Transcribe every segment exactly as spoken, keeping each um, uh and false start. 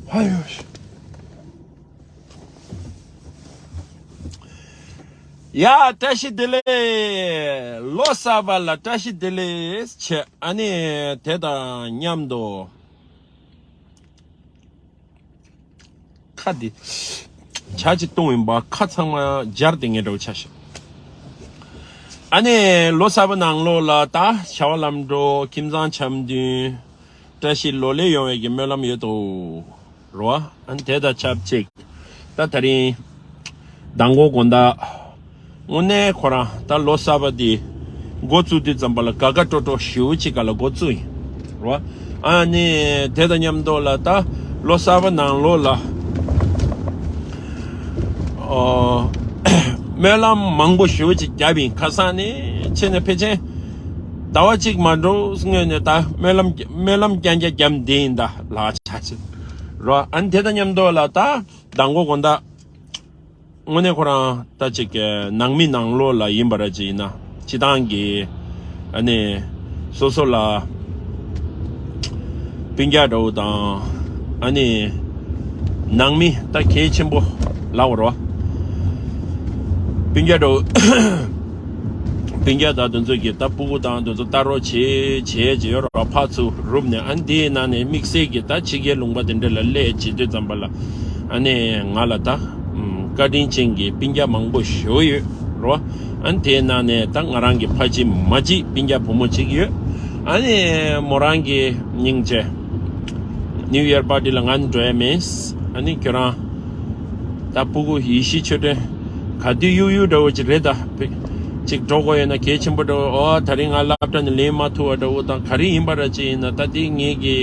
ཕ་ཡོ་ཤི། ཡ། བཀྲ་ཤིས་བདེ་ལེགས། ལོ་གསར་པ་ལ་བཀྲ་ཤིས་བདེ་ལེགས་བྱས། ཨ་ནི་དེ་དང་མཉམ་དུ་ཁ་འདི་ཇ་ཅིག་བཏུང་ཡིན་པ། ཁ་ཚང་མ་སྦྱར་ཏེ་ངས་འདྲ་བོ་ཆ་བཞག་ཨ་ནི་ལོ་གསར་པ་ནང་ལོགས་ལ་ད་བྱ་བ་ལམ་འགྲོ། ཁྱིམ་ཚང་འཆམ་མཐུན། བཀྲ་ཤིས་ལོ་ལེགས་ཡོང་བའི་གི་སྨོན་ལམ་ཡོད་དོ། རོ། ཨ་ནི་དེ་དང་ཆབས་ཅིག་ད་དེ་རིང་མདང་དགོང་དགོང་དག་དངོས་གནས་ཁོ་རང་ད་ལོ་གསར་པ་འདི་འགོ་བཙུགས་དུས་ཙམ་པ་ལ་དགའ་དགའ་སྤྲོ་སྤྲོ་ཞེ་པོ་ཅིག་སྒང་ལ་འགོ་བཙུགས་ཡིན། རོ། ཨ་ནི་དེ་དང་མཉམ་དུ་ལ་ད་ལོ་གསར་པ་ནང་ལོགས་ལ་ཨོ། སྨོན་ལམ་མང་པོ་ཞེ་པོ་ཅིག་བརྒྱབ་ཡིན། ཁ་སང་ནས་ཕྱིན་ནས་ཕལ་ཆེར་ཟླ་བ་གཅིག་མ་འགྲོ་སྔོན་ནས་ད་སྨོན་ལམ་སྨོན་ལམ་རྐྱང་རྐྱང་བརྒྱབ་བསྡད་ཡིན། ད་ལག་ཆ་ཆེ་རོ། ཨ་ནི་དེ་དང་མཉམ་དུ་ལ་ད་མདང་དགོང་དགོང་དག་དངོས་གནས་ཁོ་རང་ད་ཅིག་ནང་མི་ནང་ལོགས་ལ་ཡིན་པ་ར་ཅིག་ཡིན་ན་སྤྱི་བཏང་གི་ཨ་ནི་སོ་སོ་ལ་སྤུན་ཀྱག་འདྲ་བོ་དང་། ཨ་ནི་ནང་མི་ད་གལ་ཆེན་པོ་ལབ་དགོས་རེད་བ། སྤུན་ཀྱག་འདྲ་བོ། སྤུན་ཀྱག་དང་དེ་ཚོ་གི་ད་སྤུ་གུ་དང་དེ་ཚོ་ལྟ་རོགས་བྱེད་བྱེད་ཀྱི་ཡོད་རེད་བ། ཕར་ཚུར་རུབ་ནས། ཨ་ནི་དེའི་ནང་ནས་དམིགས་བསལ་གྱི་ད་ཕྱི་རྒྱལ་ལུང་པ་དེ་འདྲ་ལ་སླེབས་བྱེད་དུས་ཙམ་པ་ལ། ཨ་ནི་ང་ལ་ད་བཀའ་དྲིན་ཅན་གྱི་སྤུན་ཀྱག་མང་པོ་ཞེ་པོ་ཡོད་རེད་བ། ཨ་ནི་དེའི་ནང་ནས་ད་ང་རང་གི་ཕ་གཅིག་མ་གཅིག་སྤུན་ཀྱག་བུ་མོ་གཅིག་ཡོད། ཨ་ནི་མོ་རང་གི་སྙིང་རྗེ། ནིའུ་ཡར་པར་ཊི་ལ་ང་ནི་འགྲོ་ཡ་མེད། ཨ་ནི་ཁྱོད་རང་ད་སྤུ་གུ་ཡེ་ཤེས་ཆོས་སྒྲོན་ག་དུས་གཡུག་གཡུག་འདྲ་བོ་ཅིག་རེད་ད། ཅིག་འགྲོ་དགོས་ཡོད་ན་གལ་ཆེན་པོ་འདྲ་བོ། ཨོ་དེ་རིང་ང་སློབ་གྲྭ་ནས་ལེན་མ་ཐུབ་པ་འདྲ་བོ་དང་ག་རེ་ཡིན་པ་ར་ཅིག་ཡིན་ན། ད་དེ་ངེད་ཀྱི་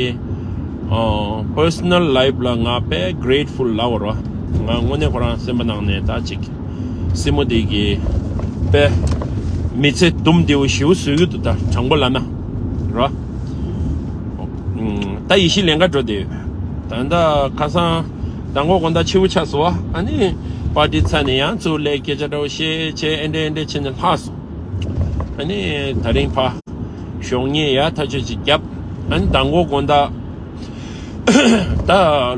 ཨོ་པར་སོ་ནལ་ལའིབ་ལ་ང་དཔེ་གྲེ་ཊི་ཕུལ་ལབ་དགོས་རེད་བ། ང་དངོས་གནས་ཁོ་རང་སེམས་པ་ནང་ནས་ད་ཅིག་སྲིང་མོ་དེ་གི་དཔེ་མི་ཚེ་དུམ་བདེ་བོ་ཞེ་པོ་བཟོ་གི་འདུག་ད་དྲང་པོ་ལབ་ན་ར། ད་ཡེ་ཤེས་ལེན་ག་འགྲོ་བསྡད་ཡོད། ད་ལྟ་ཁ་སང་མདང་དགོང་དགོང་དག་ཕྱི་པོ་ཆགས་སོང་བ། ཨ་ནི་པར་ཊི་ཚར་ནས་ཡང་ཚུར་སླེབས་སྐད་ཆ་འདྲ་བོ་བཤད་བྱས་ཨེ་འདྲ་ཨེ་འདྲ་བྱས་ནས་ལྷག་སོང་། ཨ་ནི་དེ་རིང་ཕར་ཞོགས་ཉལ་ཡ་ཐག་ཆོད་ཅིག་བརྒྱབ། ཨ་ནི་མདང་དགོང་དགོང་དག་ད་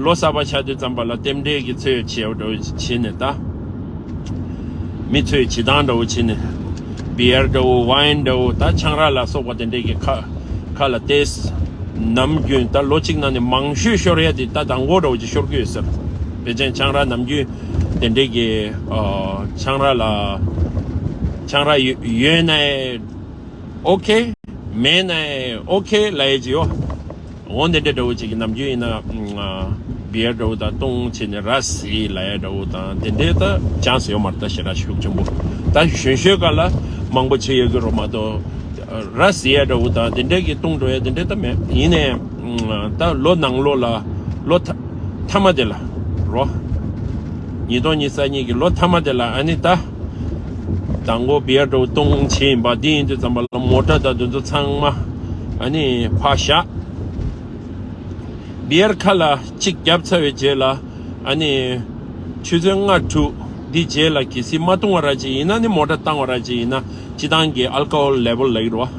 ལོ་གསར་པ་ཆགས་དུས་ཙམ་པ་ལ་རྟེན་འབྲེལ་གྱི་ཚོད་བྱེད་འདྲ་བོ་བྱས་ནས། ད་མི་ཚོས་བྱེད་སྟངས་འདྲ་བོ་བྱས་ནས་བི་ཡར་འདྲ་བོ་ཝའིན་འདྲ་བོ་ད་ཆང་རག་ལ་སོགས་པ་དེ་འདྲས་ཀྱི་ཁ་ཁ་ལ་ཏེས་ནམ་རྒྱུན་ད་ལོ་གཅིག་ནང་ནས་མང་ཤོས་ཤོར་ཡ་དེ་ད་མདང་དགོང་འདྲ་བོ་ཅིག་ཤོར་གི་ཡོད་ཟེར། དེ་ཅན་ཆང་རག་ནམ་རྒྱུན་དེ་འདྲས་ཀྱི་ཨ་ཆང་རག་ལ་ཆང་རག་ཡོད་ཡོད་ན་ཨོ་ཁེ། མེད་ན་ཨོ་ཁེ་ལབ་ཡས་ཅིག་ཡོད། འོ་འདི་འདྲ་འདྲ་བོ་ཅིག་གི་ནམ་རྒྱུན་ཡིན་ན་བི་ཡར་འདྲ་བོ་དང་བཏུང་བྱས་ནས་ར་བཟི་ལབ་ཡས་འདྲ་བོ་དང་དེ་འདྲའི་ད་ཅན་སི་ཡོད་མ་རེད། ད་ཞེ་དྲག་ཤུགས་ཆེན་པོ་ད་གཞོན་གཞོན་སྒང་ལ་མང་པོ་བྱེད་ཡོད་ཀྱི་རེད་མ་གཏོགས། ར་བཟི་ཡས་འདྲ་བོ་དང་དེ་འདྲའི་གི་བཏུང་འགྲོ་ཡས་དེ་འདྲའི་ད་མེད། ཡིན་ནའི་ད་ལོ་ནང་ལོགས་ལ་ལོ་ཐ་མཐའ་མ་དེ་ལ་རོ། ཉིས་སྟོང་ཉི་ཤུ་རྩ་གཉིས་ཀྱི་ལོ་མཐའ་མ་དེ་ལ་ཨ་ནི་ད་མདང་དགོང་བི་ཡར་འདྲ་བོ་བཏུང་བྱས་ཡིན་པ། འདི་ཡིན་དུས་ཙམ་པ་ལ་མོ་ཊ་དང་དེ་ཚོ་ཚང་མ་ཨ་ནི་ཕར་བཞག་བི་ཡར་ཁ་ལ་གཅིག་བརྒྱབ་ཚར་བའི་རྗེས་ལ་ཨ་ནི་ཆུ་ཚོད་ལྔ་དྲུག་འདི་རྗེས་ལ་གལ་སྲིད་མ་བཏུང་བ་ར་ཅིག་ཡིན་ན་ནི་མོ་ཊ་བཏང་བ་ར་ཅིག་ཡིན་ན་སྤྱི་བཏང་གི་ཨལ་ཀོ་ཧོལ་ལེ་བལ་ལབ་ཀྱི་རེད་བ།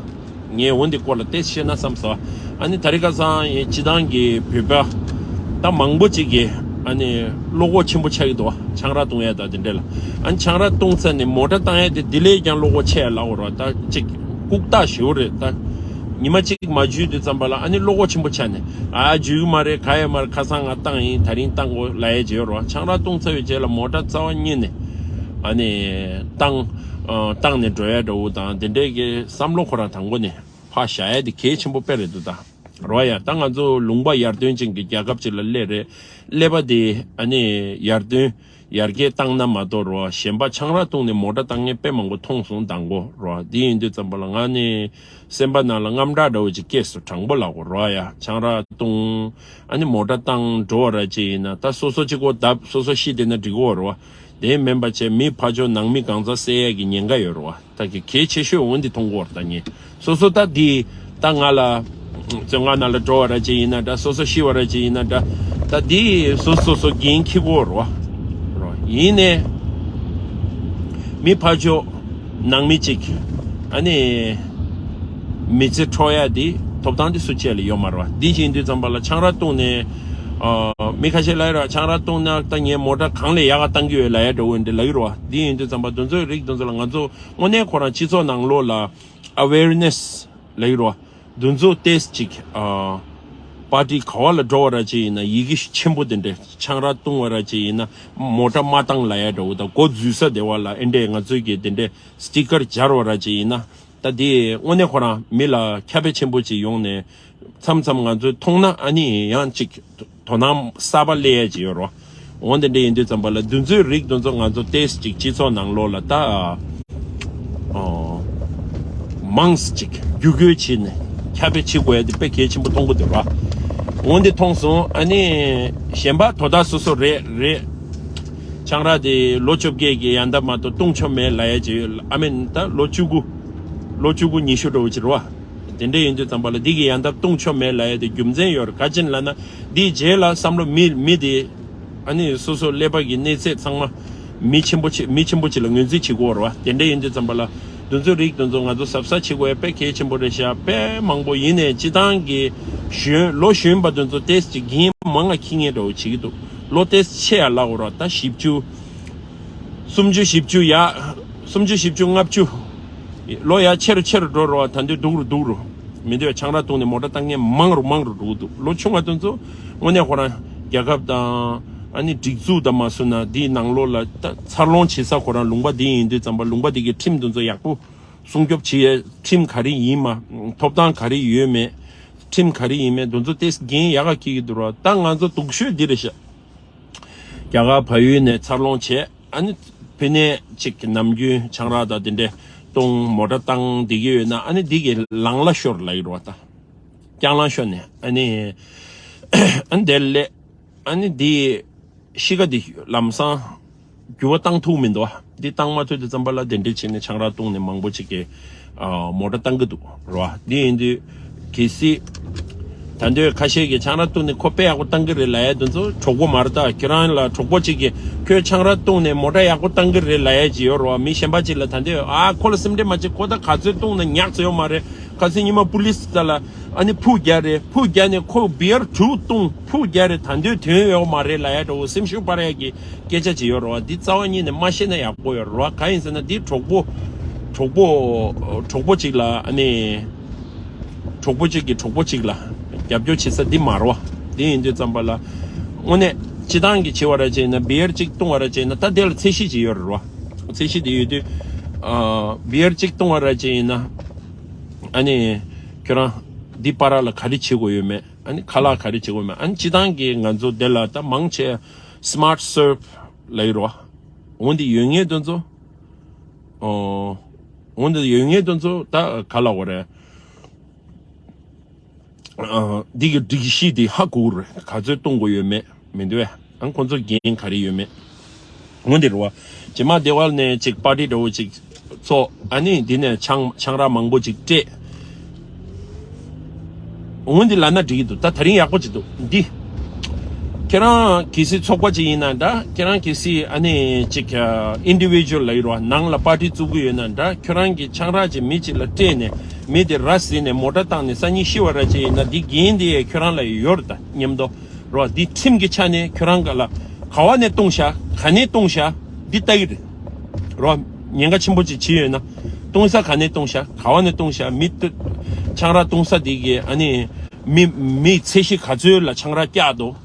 ངས་འོ་འདི་སྐོར་ལ་ཏོག་ཙམ་བཤད་ན་བསམ་སོང་། ཨ་ནི་དེ་རིང་ཁ་སང་ཡིན་སྤྱི་བཏང་གི་བོད་པ་ད་མང་པོ་ཅིག་གིས་ཨ་ནི་བློ་ཁོག་ཆེན་པོ་ཆགས་ཀྱི་འདུག་བ། ཆང་རག་བཏུང་ཡ་ད་དེ་འདྲ་ལ། ཨ་ནི་ཆང་རག་བཏུང་ཚར་ནས་མོ་ཊ་བཏང་ཡ་དེ་དེ་ལས་ཀྱང་བློ་ཁོག་ཆེ་ཡ་ལབ་དགོས་རེད་བ། ད་ཅིག་ལྐུགས་རྟགས་ཞེ་པོ་རེད་ད། ཉི་མ་གཅིག་མ་འཇུས་དུས་ཙམ་པ་ལ་ཨ་ནི་བློ་ཁོག་ཆེན་པོ་ཆགས་ནས། ཨ་འཇུས་ཀྱི་མ་རེད། ག་ཡོད་མ་རེད། ཁ་སང་ང་བཏང་ཡིན། དེ་རིང་བཏང་དགོས་ལབ་ཡ་ཅིག་ཡོད་རེད་བ། ཆང་རག་བཏུང་ཚར་བའི་རྗེས་ལ་མོ་ཊ་རྩ་བ་ཉིད་ནས་ཨ་ནི་བཏང་བཏང་ནས་འགྲོ་ཡ་འདྲ་བོ་དང་དེ་འདྲའི་གི་བསམ་བློ་ཁོ་རང་དང་པོ་ནས་ཕར་བཞག་ཡ་དེ་གལ་ཆེན་པོ་དཔེ་རེད་འདུག་ད། རོ་ཡ། ད་ང་ཚོ་ལུང་པ་ཡར་ཐོན་ཅན་གྱི་རྒྱལ་ཁབ་ཅིག་ལ་སླེབས་རེད། སླེབས་པ་དེ་ཨ་ནི་ཡར་ཐོན་ཡར་རྒྱས་བཏང་ན་མ་གཏོགས་རོ། གཞན་པ་ཆང་རག་བཏུང་ནས་མོ་ཊ་བཏང་མཁན་དཔེ་མང་པོ་མཐོང་སོང་། མདང་དགོང་རོ། དེ་ཡིན་དུས་ཙམ་པ་ལ་ང་ནི་སེམས་པ་ནང་ལ་དངངས་སྐྲག་འདྲ་བོ་ཅིག་སྐྱེས་སོང་། དྲང་པོ་ལབ་དགོས་རོ་ཡ། ཆང་རག་བཏུང་ཨ་ནི་མོ་ཊ་བཏང་འགྲོ་བ་ར་ཅིག་ཡིན་ན་ད་སོ་སོ་གཅིག་པོ་བརྡབ་སོ་སོ་ཤི་བསྡད་ན་འགྲིག་གི་ཡོད་རེད་བ། དེ་མིན་པ་བྱས་མི་ཕར་ཕྱོགས་ནང་མི་གང་ཟག་བསད་ཡས་ཀྱི་ཉེན་ཁ་ཡོད་རེད་བ། ད་གི་གལ་ཆེ་ཤོས་འོ་འདི་མཐོང་གི་ཡོད་རེད། ད་ངས་སོ་སོ་ད་འདི་ད་ང་ལ་བཙོན་ཁང་ནང་ལ་འགྲོ་བ་ར་ཅིག་ཡིན་ན་འདྲ། སོ་སོ་ཤི་བ་ར་ཅིག་ཡིན་ན་འདྲ། ད་འདི་སོ་སོ་སོ་འགན་འཁྱེར་དགོས་རེད་བ། རོ། ཡིན་ནའི་མི་ཕར་ཕྱོགས་ནང་མི་གཅིག་ཨ་ནི་མི་ཚེ་འཕྲོག་ཡ་འདི་ཐོབ་ཐང་འདི་སུ་གཅིག་ལ་ཡོད་མ་རེད་བ། འདི་བྱེད་དུས་ཙམ་པ་ལ་ཆང་རག་བཏུང་ནས་ ཨ། མི་ཁ་ཤས་ལ་ཡོད་ར། ཆང་རག་བཏུང་ན་ད་ངས་མོ་ཊ་གང་ལས་ཡག་ག་བཏང་གི་ཡོད་ལབ་ཡ་འདྲ་བོ་འདི་ལབ་ཀྱི་རེད་བ། འདི་ཡིན་དུས་ཙམ་པ་འདི་ཚོའི་རིགས་འདི་ཚོ་ལ་ང་ཚོ་དངོས་གནས་ཁོ་རང་སྤྱི་ཚོགས་ནང་ལོགས་ལ་awareness་ལབ་ཀྱི་རེད་བ། འདི་ཚོ་ཏོག་ཙམ་ཅིག་ཨ། པར་ཊི་ག་བ་ལ་འགྲོ་བ་ར་ཅིག་ཡིན་ན་ཡི་གེ་ཆེན་པོ་དེ་འདྲ། ཆང་རག་བཏུང་བ་ར་ཅིག་ཡིན་ན་མོ་ཊ་མ་བཏང་ལབ་ཡ་འདྲ་བོ་དང་། འགོ་འཛུལ་ས་དེ་བ་ལ་ཨེ་འདྲས་ང་ཚོས་ཀྱི་དེ་འདྲས་སི་ཊི་ཀར་སྦྱར་བ་ར་ཅིག་ཡིན་ན། ད་དེ་དངོས་གནས་ཁོ་རང་མི་ལ་ཁྱབ་སྤེལ་ཆེན་པོ་ཅིག་ཡོང་ནས། མཚམས་མཚམས་ང་ཚོས་མཐོང་ན་ཨ་ནི་ཡང་ཅིག་དོ་སྣང་གསར་པ་སླེབས་ཡ་ཅིག་ཡོད་རེད། འོ་དེ་འདྲ་ཡིན་དུས་ཙམ་པ་ལ་འདི་ཚོའི་རིགས་འདི་ཚོ་ང་ཚོ་ཏོག་ཙམ་ཅིག་སྤྱི་ཚོགས་ནང་ལོགས་ལ་ད། ཨོ། མང་ཙམ་ཅིག་བརྒྱུད་སྐུལ་བྱས་ནས་ཁྱབ་སྤེལ་བྱེད་དགོས་ཡ་དེ་དཔེ་གལ་ཆེན་པོ་མཐོང་གི་འདུག་ར། འོ་འདི་མཐོང་སོང་། ཨ་ནི་གཞན་པ་དོ་བདག་སོ་སོ་རེད་རེད། ཆང་རག་དེ་ལོ་བཅོ་བརྒྱད་ཀྱི་ཡན་འདབ་མ་གཏོགས་བཏུང་ཆོག་མེད་ལབ་ཡ་ཅིག་ཡོད། ཨ་མིན་ད་ལོ་བཅུ་དགུ། ལོ་བཅུ་དགུ་ཉི་ཤུ་འདྲ་བོ་ཅིག་རེད་བ། དེ་འདྲ་ཡིན་དུས་ཙམ་པ་ལ་འདི་གི་ཡན་འདབ་བཏུང་ཆོག་མེད་ལབ་ཡ་དེ་རྒྱུ་མཚན་ཡོད་རེད། ག་ཅི་ལབ་ན། འདིའི་རྗེས་ལ་བསམ་བློ་མི་མི་དེ། ཨ་ནི་སོ་སོ་ཀླད་པ་གི་གནས་ཚད་ཚང་མ་མི་ཆེན་པོ་ཆེ་མི་ཆེན་པོ་ཅིག་ལ་ངོས་འཛིན་བྱེད་དགོས་རེད་བ། དེ་འདྲ་ཡིན་དུས་ཙམ་པ་ལ་འདི་ཚོའི་རིགས་འདི་ཚོ་ང་ཚོ་གཟབ་གཟབ་བྱེད་དགོས་ཡ་དཔེ་གལ་ཆེན་པོ་རེད་ཤག་དཔེ་མང་པོ་ཡིན་ནའི་སྤྱི་བཏང་གི་གཞོན་ལོ་གཞོན་པ་འདི་ཚོ་ཏོག་ཙམ་ཅིག་འགན་མང་ང་འཁྱེར་མཁན་འདྲ་བོ་བྱེད་ཀྱི་འདུག་ལོ་ཏོག་ཙམ་ཆེ་ཡ་ལབ་དགོས་རེད་བ། ད་བཞི་བཅུ། སུམ་ཅུ་བཞི་བཅུ་ཡ། སུམ་ཅུ་བཞི་བཅུ་ལྔ་བཅུ། ལོ་ཡ་ཆེ་རུ་ཆེ་རུ་འགྲོ་རོ། ད་འདི་སྡུག་རུ་སྡུག་རུ། མི་འདོད་ཆང་རག་བཏུང་ནས་མོ་ཊ་བཏང་མཁན་མང་རུ་མང་རུ་འགྲོ་གི་འདུག་ལོ་ཆུང་བ་དེ་ཚོ་དངོས་གནས་ཁོ་རང་རྒྱལ་ཁབ་དང་ཨ་ནི་སྒྲིག་འཛུགས་དང་མ་སུ་ན་འདིའི་ནང་ལོགས་ལ་ད་འཚར་ལོངས་བྱེད་ས་ཁོ་རང་ལུང་པ་འདི་ཡིན་དུས་ཙམ་པ་ལུང་པ་འདི་གི་ཁྲིམས་དེ་ཚོ་ཡག་པོ་སྲུང་སྐྱོབ་བྱེད་ཡས། ཁྲིམས་ག་རེ་ཡིན་མ། ཐོབ་ཐང་ག་རེ་ཡོད་མེད། ཁྲིམས་ག་རེ་ཡིན་མེད་དེ་ཚོ་ཏོག་ཙམ་འགན་ཡག་ག་འཁྱེར་གྱི་འདུག་རོ། ད་ང་ཚོ་སྡུག་ཤོས་འདི་རེད་ཤག་རྒྱ་གར་བལ་ཡུལ་ནས་འཚར་ལོངས་བྱས། ཨ་ནི་ཕ་ནས་ཅིག་གི་ནམ་རྒྱུན་ཆང་རག་དང་དེ་འདྲས་བཏུང་མོ་ཊ་བཏང་བསྡད་ཀྱི་ཡོད་ན། ཨ་ནི་འདི་གི་ལང་ལ་ཤོར་ལབ་ཀྱི་རེད་བ། ད་རྐྱང་ལང་ཤོར་ནས་ཨ་ནི་ཨ་ནི་དེར་སླེབས། ཨ་ནི་འདི་གཤིས་ཀ་འདི་ལམ་སང་འགྱུར་བ་བཏང་ཐུབ་མི་འདུག་བ། འདི་བཏང་མ་ཐུབ་དུས་ཙམ་པ་ལ་དེ་འདྲས་བྱས་ནས་ཆང་རག་བཏུང་ནས་མང་པོ་ཅིག་གིས་ཨ་མོ་ཊ་བཏང་གི་འདུག་རེད་བ། འདི་ཡིན་དུས་གལ་སྲིད་ད་འདོད་ཁ་ཤས་ཀྱིས་ཆང་རག་བཏུང་ནས་ཁོ་དཔེ་ཡག་པོ་བཏང་གི་རེད་ལབ་ཡ་དེ་ཚོ་གྲོགས་པོ་མ་རེད། ད་ཁྱེད་རང་ལ་གྲོགས་པོ་ཅིག་གིས་ཁྱོད་ཆང་རག་བཏུང་ནས་མོ་ཊ་ཡག་པོ་བཏང་གི་རེད་ལབ་ཡ་ཅིག་ཡོད་རེད་བ། མི་གཞན་པ་ཅིག་ལ་ད་འདོད་ཨ་ཁོ་ལ་སེམས་ཁྲལ་མ་བྱེད། ཁོ་ད་ག་ཚོད་བཏུང་ན་ཉག་ཚོད་ཡོད་མ་རེད། ཁ་སང་ཉི་མ་པུ་ལིས་ད་ལ་ཨ་ནི་ཕུ་རྒྱག་རེད། ཕུ་རྒྱག་ནས་ཁོ་བི་ཡར་དྲུག་བཏུང་ཕུ་རྒྱག་རེད། ད་འདོད་དོན་ཡོད་མ་རེད་ལབ་ཡ་འདྲ་བོ་སེམས་ཤུགས་སྤར་ཡ་གི་སྐད་ཆ་ཅིག་ཡོད་རེད་བ། འདི་རྩ་བ་ཉིད་ནས་མ་ཤེས་ན་ཡག་པོ་ཡོད་རེད་བ། གང་ཡིན་ཟེར་ན་འདི་གྲོགས་པོ་གྲོགས་པོ་གྲོགས་པོ་ཅིག་ལ་ཨ་ནི་གྲོགས་པོ་ཅིག་གིས་གྲོགས་པོ་ཅིག་ལ་རྒྱབ་སྐྱོར་བྱེད་ས་འདི་མ་རེད་བ། འདི་ཡིན་དུས་ཙམ་པ་ལ་དངོས་གནས་སྤྱི་བཏང་གི་བྱེད་པ་ར་བྱས་ན་བི་ཡར་གཅིག་བཏུང་བ་ར་བྱས་ན་ད་དེ་ལ་ཚད་གཞི་ཅིག་ཡོད་རེད་བ། ཚད་གཞི་དེ་ཡོད་དུས་ཨ་བི་ཡར་གཅིག་བཏུང་བ་ར་བྱས་ཡིན་ན་ཨ་ནི་ཁྱོད་རང་འདི་བར་ལ་ག་རེ་བྱེད་དགོས་ཡོད་མེད། ཨ་ནི་ཁ་ལག་ག་རེ་བྱེད་དགོས་མེད། ཨ་ནི་སྤྱི་བཏང་གི་ང་ཚོ་འདི་ལ་ད་མང་ཆེ་སི་མར་ཊི་སར་ཝི་ལབ་ཡོད་རེད་བ། འོ་འདི་ཡོད་མཁན་དེ་ཚོ་ཨོ། འོ་འདི་ཡོད་མཁན་དེ་ཚོ་ད་ག་ལབ་དགོས་རེད། ཨ་འདི་གི་སྒྲིག་གཞི་འདི་ཧ་གོ་གི་རེད། ག་ཚོད་གཏོང་དགོས་ཡོད་མེད་མི་འདུག་བས། ཨ་ཁོང་ཚོ་འགན་ག་རེ་ཡོད་མེད། འོ་འདི་རེད་བ། རྗེས་མ་སྡེ་བ་ནས་ཅིག་པར་ཊི་འདྲ་བོ་ཅིག་ཚོགས། ཨ་ནི་འདི་ནས་ཆང་ཆང་རག་མང་པོ་ཅིག་སྤྲད། འོ་འདི་ལབ་ན་འགྲིག་གི་འདུག་ད་དེ་རིང་ཡག་པོ་ཅིག་འདུག་འདི། ཁྱེད་རང་གལ་སྲིད་ཚོགས་པ་ཅིག་ཡིན་ན་འདྲ། ཁྱེད་རང་གལ་སྲིད་ཨ་ནི་ཅིག་ཨིན་ཌི་བི་ཇུ་ཨལ་ལབ་ཡོད་རེད་བ། ནང་ལ་པར་ཊི་བཙུགས་ཀྱི་ཡོད་ན་འདྲ། ཁྱོད་རང་གིས་ཆང་རག་ཅིག་མི་ཅིག་ལ་སྤྲད་ནས་མི་དེ་ར་བཟི་ནས་མོ་ཊ་བཏང་ནས་སང་ཉིན་ཤི་བ་ར་ཅིག་ཡིན་ན་འདི་འགན་འདི་ཡས་ཁྱོད་རང་ལ་ཡོད་རེད། ད་མཉམ་དུ་རེད་བ། འདི་ཁྲིམས་ཀྱི་ཆ་ནས་ཁྱོད་རང་ག་ལ་ག་བ་ནས་བཏུང་ཤག་ག་ནས་བཏུང་ཤག་འདི་ལྟ་གི་རེད། རེད་བ། ཉེན་ཁ་ཆེན་པོ་ཅིག་བྱས་ཡོད་ན་བཏུང་ས་ག་ནས་བཏུང་ཤག་ག་བ་ནས་བཏུང་ཤག་མི་བཏུ་ཆང་རག་བཏུང་ས་འདི་གི་ཨ་ནི་མི་མི་ཚད་གཞི་ག་ཚོད་ལ་ཆང་རག་བཀྱག་འདུག་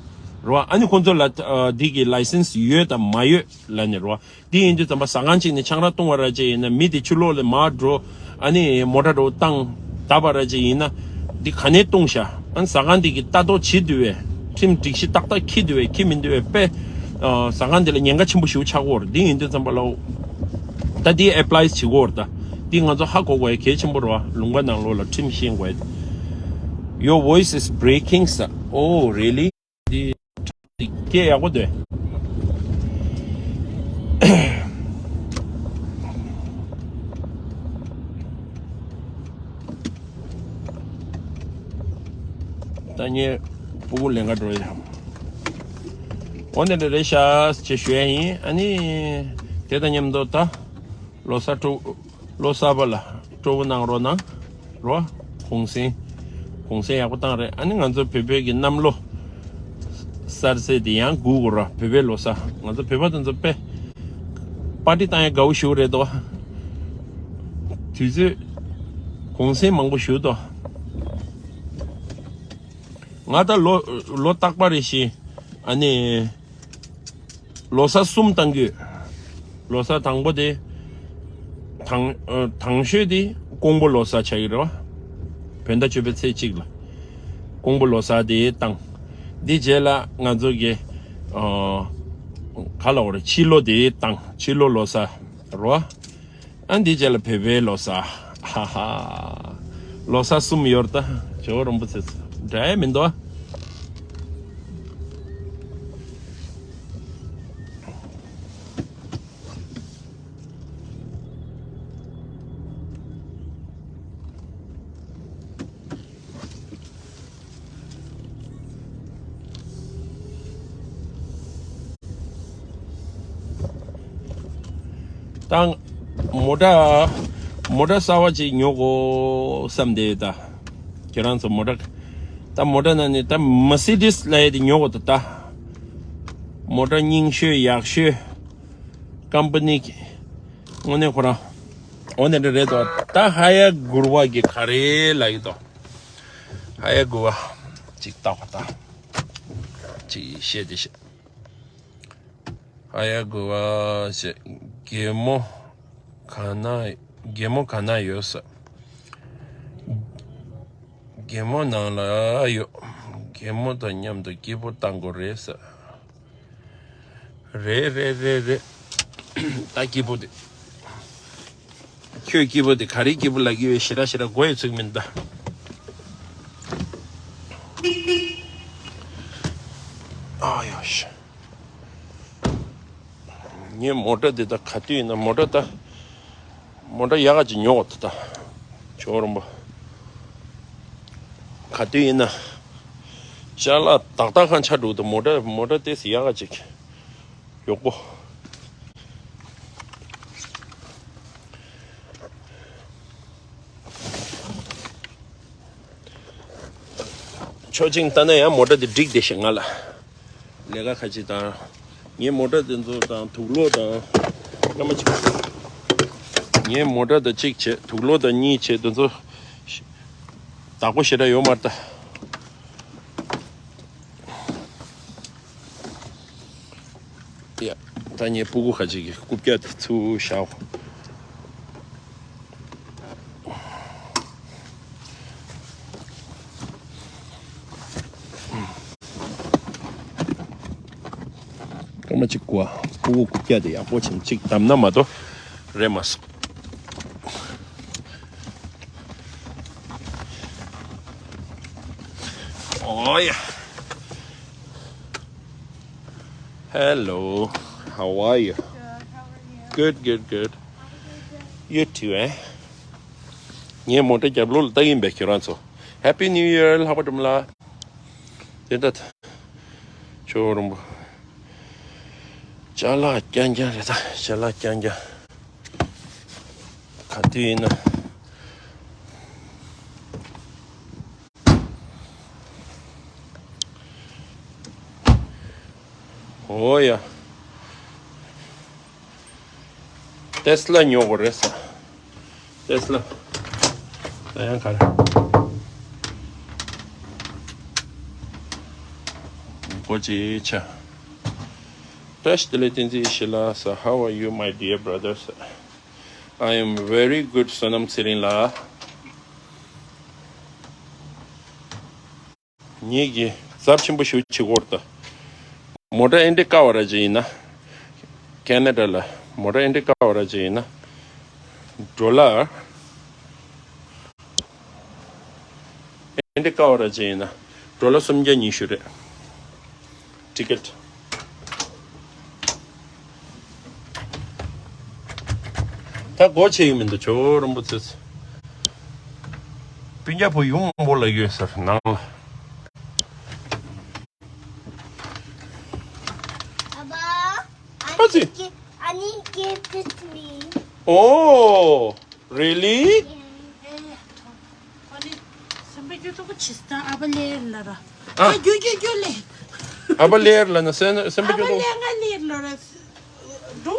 རེད་བ། ཨ་ནི་ཁོང་ཚོ་ལ་ཨ་འདི་གི་ལའི་སེན་སི་ཡོད་དང་མ་ཡོད་ལབ་ནས་རེད་བ། འདི་ཡིན་དུས་ཙམ་པ་ཟ་ཁང་གཅིག་ནས་ཆང་རག་བཏུང་བ་ར་ཅིག་ཡིན་ན་མི་དེ་ཕྱི་ལོགས་ལ་མར་འགྲོ། ཨ་ནི་མོ་ཊ་འགྲོ་བཏང་བཏབ་པ་ར་ཅིག་ཡིན་ན་འདི་ག་ནས་བཏུང་ཤག་ཨ་ནི་ཟ་ཁང་འདི་གི་ལྟ་རྟོག་བྱེད་དུས་བས་ཁྲིམས་སྒྲིག་གཞི་ཏག་ཏག་འཁྱེར་དུས་བས་འཁྱེར་མི་འདུག་བས་དཔེ་ཨ་ཟ་ཁང་འདི་ལ་ཉེན་ཁ་ཆེན་པོ་ཞིག་ཆགས་ཀྱི་ཡོད་རེད། འདི་ཡིན་དུས་ཙམ་པ་ལ་ད་འདི་ཨེབ་ལའི་བྱེད་ཀྱི་ཡོད་རེད། ད་འདི་ང་ཚོ་ཧ་གོ་དགོས་ཡ་གལ་ཆེན་པོ་རེད་བ། ལུང་པ་ནང་ལོགས་ལ་ཁྲིམས་ཤེས་དགོས་ཡ། Your voice is breaking, sir. Oh, really? འདི་སྐད་ཡག་པོ་འདུག་ད་ངས་སྤུ་གུ་ལེན་ག་འགྲོ་ཡ། འོ་འདི་འདྲ་རེད་ཤག་ཅེས་ཞུ་ཡ་ཡིན། ཨ་ནི་དེ་དང་མཉམ་དུ་ད་ལོ་གསར་སྤྲོ་ལོ་གསར་པ་ལ་སྤྲོ་པོ་གནང་རོགས་གནང་རོགས། གུང་སེང་གུང་སེང་ཡག་པོ་བཏང་རེད། ཨ་ནི་ང་ཚོ་བོད་བོད་ཀྱི་གནམ་ལོ་ གསར་ཚེས་དེ་ཡང་སྒུག་དགོས་ར། བོད་པའི་ལོ་གསར། ང་ཚོ་བོད་པ་དེ་ཚོ་དཔེ་པར་ཊི་བཏང་ཡ་དགའ་བོ་ཞིག་རེད་དོ། དུས་ཚོད་གུང་སེང་མང་པོ་ཞིག་དོ། ང་ད་ལོ་ལོ་རྟག་པར་རེ་བཞིན་ཨ་ནི་ལོ་གསར་གསུམ་བཏང་གི་ཡོད། ལོ་གསར་དང་པོ་དེ་དང་ཨ་དང་ཤོས་དེ་ཀོང་པོ་ལོ་གསར་ཆགས་ཀྱི་རེད་བ། བོད་ཟླ་བཅུ་པའི་ཚེས་གཅིག་ལ་ཀོང་པོ་ལོ་གསར་དེ་བཏང་། འདི་རྗེས་ལ་ང་ཚོ་གི་ཨ་ག་ལ་བ་རེད། ཕྱི་ལོ་དེ་བཏང་། ཕྱི་ལོ་ལོ་གསར་རེད་བ། ཨ་འདི་རྗེས་ལ་བོད་པའི་ལོ་གསར། ཧ་ཧ། ལོ་གསར་གསུམ་ཡོད་ད། ཇོ་བོ་རིན་པོ་ཆེ་འདྲ་ཡ་མི་འདུག་ཨ། ད་མོ་ཊ་མོ་ཊ་གསར་བ་ཅིག་ཉོ་དགོས་བསམ་བསྡད་ཡོད་ད། ཁྱེད་རང་ཚོ་མོ་ཊ་ད་མོ་ཊ་ནང་ནས་ད་མར་སི་ཌིས་ལབ་ཡ་དེ་ཉོ་དགོས་ད། ད་མོ་ཊ་རྙིང་ཤོས་ཡག་ཤོས་ཀམ་པ་ནི་གི་དངོས་གནས་ཁོ་རང་འོ་ནས་འདྲ་རེད་དོ། ད་ཧ་ཡ་གུར་བ་གི་ག་རེ་ལབ་ཡོད་དོ། ཧ་ཡ་གུར་བ་ཅིག་ལྟ་བ་ད་ཅིག་བཤད་དེ་བཤད། ཨ་ཡ་གུ་བ་ཞེས་གད་མོ་ག་ན་གད་མོ་ག་ན་ཡོད་ས། གད་མོ་ནང་ལ་ཡོད། གད་མོ་དང་མཉམ་དུ་སྐྱིད་པོ་བཏང་དགོས་རེད་ས། རེད་རེད་རེད་རེད། ད་སྐྱིད་པོ་དེ། ཁྱོད་སྐྱིད་པོ་དེ་ག་རེ་སྐྱིད་པོ་ལབ་ཀྱི་ཡོད། ཞེ་དྲག་ཞེ་དྲག་མགོ་ཡི་ཚུགས་མིན་ད། ཨ་ཡོ་ཤ། ངའི་མོ་ཊ་འདི་ད་ག་དུས་ཡིན་ན་མོ་ཊ་ད། མོ་ཊ་ཡག་ག་ཅིག་ཉོ་བ་ད་ད། ཇོ་བོ་རིན་པོ། ག་དུས་ཡིན་ན། ཅ་ལག་ཏག་ཏག་གང་ཆགས་འདུག་ད། མོ་ཊ་མོ་ཊ་ཏོག་ཙམ་ཡག་ག་ཅིག་ཡོད་གོ། ཆོག་ཅིང་ལྟ་ན་ཡང་མོ་ཊ་འདི་འགྲིག་བསྡད་ཤག་ང་ལ། ལས་ཀ་ཁ་ཅིག་དང་། ངའི་མོ་ཊ་འདི་ཚོ་དང་དུག་ལོག་དང་། སྐར་མ་གཅིག་ངའི་མོ་ཊ་དང་གཅིག་བྱས། དུག་ལོག་དང་གཉིས་བྱས། འདི་ཚོ་བདག་པོ་ཞེ་དྲག་ཡོད་མ་རེད་ད། ཡ། ད་ངའི་སྤུ་གུ་ཁ་ཅིག་གི་རྐུབ་བཀྱག་དེ་ཚུར་བཞག་སྐར་མ་གཅིག་གོ། སྤུ་གུ་རྐུབ་བཀྱག་དེ་ཡག་པོ་བྱས་ནས་གཅིག་བསྡམས་ན་མ་གཏོགས་རེད་མ་སོང་། Oh yeah. Hello. How are you? Good, how are you? Good, good, good. Have a good day. You too, eh? ངའི་མོ་ཊ་རྒྱབ་ལོགས་ལ་ལྟ་གིན་པས་ཁྱེད་རང་ཚོ། Happy New Year. ལྷག་པ་འགྲམ་ལ། དེ་ལྟ། ཇོ་བོ་རིན་པོ། ཅ་ལག་རྐྱང་རྐྱང་རེད་ད། ཅ་ལག་རྐྱང་རྐྱང་། ག་དུས་ཡིན་ན། འོ་ཡ། ཏེ་སི་ལ་ཉོ་དགོས་རེད་ས། ཏེ་སི་ལ། ད་ཡང་ག་རེ། གོ་ཅི་ཆ། བཀྲ་ཤིས་བདེ་ལེགས་བསྟན་འཛིན་ཡེ་ཤེས་ལགས། How are you, my dear brothers? I am very good, བསོད་ནམས་ཚེ་རིང་ལགས། ངེད་ཀྱིས་ཚབས་ཆེན་པོ་ཞིག་བྱེད་དགོས་རེད་ད། མོ་ཊ་ཨེ་འདྲ་དཀའ་བ་ར་ཅིག་ཡིན་ན། ཁེ་ན་ཌ་ལ་མོ་ཊ་ཨེ་འདྲ་དཀའ་བ་ར་ཅིག་ཡིན་ན། ཌོ་ལར། ཨེ་འདྲ་དཀའ་བ་ར་ཅིག་ཡིན་ན། ཌོ་ལར་སུམ་བརྒྱ་ཉི་ཤུ་རེད། ཊི་ཀེ་ཊི། ད་སྒོ་ཕྱེ་ཡི་མི་འདུག་ཇོ་བོ་རིན་པོ་ཆེ། སྤུན་ཀྱག་བུ་ཡོང་མང་པོ་ལ་ཡོད་ཟེར་ནང་ལ། Abba, ཨ་ཙི། Ani gave, Ani gave this to me. Oh, really? Yeah. ཨ་ནི་སེམས་པའི་སྐྱོ་ཆོག་གི་ཇི་ལྟར་ཨ་ཕ་ལས་ལ་ར། ཨ། ཨ་རྒྱུ་རྒྱུ་རྒྱུ་ལས། ཨ་ཕ་ལེར་ལ་ན་སེམས་སེམས་པ་སྐྱོ་ཏོ།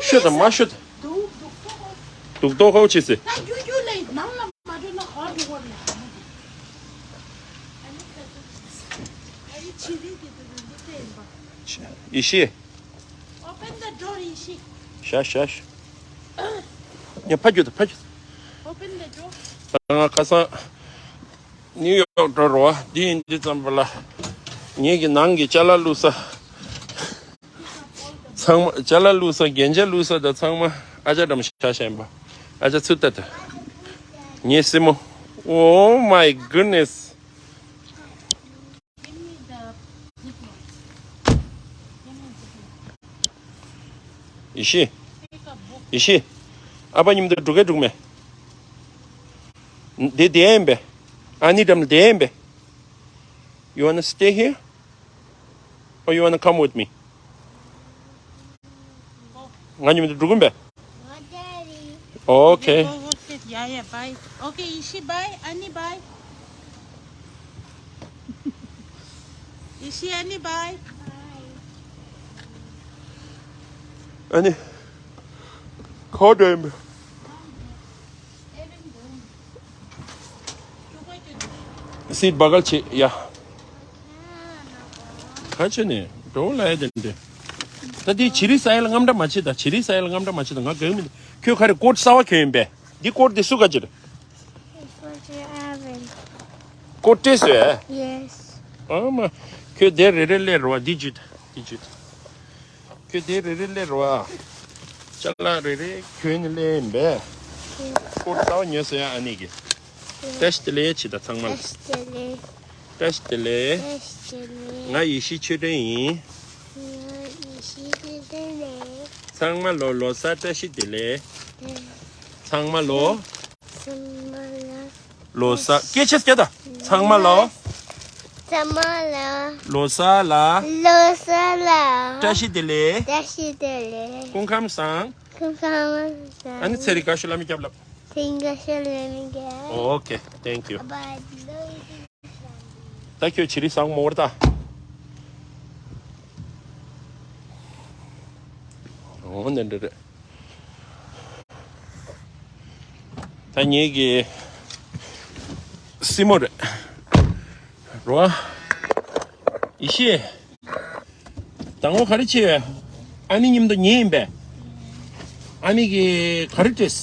ཤོད་དང་མ་ཤོད། སྡུག་ཏོ་ཧོ་ཆེ་སེ། ཡེ་ཤེས། Open the door, Ishi. ཤ་ཤ་ཤ། ཡ་ཕ་རྒྱུད་དུ་ཕ་རྒྱུད། Open the door. ང་ཁ་སང་ནིའུ་ཡོག་འགྲོ་རོགས་འདི་ཡིན་འདི་ཙམ་པ་ལ། ངེད་ཀྱི་ནང་གི་ཅ་ལག་བླུགས་ས། ཚང་མ་ཅ་ལག་བླུགས་ས་རྒྱན་ཆ་བླུགས་ས་དང་ཚང་མ་ཨ་ཅག་འགྲམ་ཤ་ཤ་ཡིན་པ། ཨ་ཅག་ཚུར་ལྟ་དུ། ངའི་སྲིང་མོ། Oh my goodness. ཡེ་ཤེས། ཡེ་ཤེས། ཨ་ཕ་མཉམ་དུ་འགྲོ་གས་འགྲོ་གི་མེད། དེ་བསྡད་ཡིན་པས། ཨ་ནི་འགྲམ་ལ་བསྡད་ཡིན་པས། You wanna stay here? Or you wanna come with me? ང་མཉམ་དུ་འགྲོ་གི་མེད། Okay. Go, go, sit. Yeah, yeah, bye. Okay, Ishi, bye. Ani, bye. Ishi, Ani, bye. ཨ་ནི། ཁོ་འདྲ་ཡིན་པས། སིད་བ་གལ་ཆེ་ཡ། ག་ཆེ་ནས་འགྲོ་ལ་ཡ་དེ་འདྲ། ད་དེ་བྱི་རིལ་ཟ་ཡ་ལ་རྔམ་འདྲ་མ་བྱེད་ད། བྱི་རིལ་ཟ་ཡ་ལ་རྔམ་འདྲ་མ་བྱེད་ད། ང་དགའ་གི་མི་འདུག་ཁྱོད་ག་རེ་ཀོཊ་གསར་བ་གྱོན་ཡིན་པས། འདི་ཀོཊ་འདི་སུ་ག་ཅིར། It's for your oven. ཀོཊ་སྤྲས་སོ་ཡ། Yes. ཨ་མ། ཁྱོད་དེ་རེ་རེ་སླེབས་རོགས་འདི་ཇུས་ད་འདི་ཇུས་ད། ཁྱོད་དེ་རེ་རེ་སླེབས་རོགས་ཨ། ཅ་ལག་རེ་རེ་གྱོན་ནས་སླེབས་ཡིན་པས། ཀོཊ་གསར་བ་ཉོས་སོང་ཡ་ཨ་ནི་གི། བཀྲ་ཤིས་བདེ་ལེགས་བྱེད་ད་ཚང་མ་ལ། བཀྲ་ཤིས་བདེ་ལེགས། བཀྲ་ཤིས་བདེ་ལེགས། བཀྲ་ཤིས་བདེ་ལེགས། ང་ཡེ་ཤེས་ཆོས་སྒྲོན་ཡིན། ང་ཡེ་ཤེས་ཆོས་སྒྲོན་ཡིན། ཚང་མ་ལོ་ལོ་གསར་བཀྲ་ཤིས་བདེ་ལེགས། ཚང་མ་ལོ། ཚང་མ་ལ། ལོ་གསར་སྐད་ཆ་སྐད་ད། ཚང་མ་ལོ། ཚང་མ་ལ། ལོ་གསར་ལ། ལོ་གསར་ལ། བཀྲ་ཤིས་བདེ་ལེགས། བཀྲ་ཤིས་བདེ་ལེགས། སྐུ་ཁམས་བཟང་། སྐུ་ཁམས་བཟང་། ཨ་ནི་ཚེ་རིང་དགའ་ཤོས་ལ་མི་སྐྱབས་ལབ། ཚེ་རིང་དགའ་ཤོས་ལ་མི་སྐྱབས། Okay, thank you. Bye. ད་ཁྱོད་བྱི་རིལ་ཟ་གི་མ་འོར་ད། འོ་ནི་འདྲ་རེད། ད་ངེད་ཀྱི་སྲིང་མོ་རེད། རོ། ཡེ་ཤེས། དང་པོ་ག་རེ་བྱས། ཨ་ནི་མཉམ་དུ་ཉལ་ཡིན་པས། ཨ་ནི་གི་ག་རེ་སྤྲས།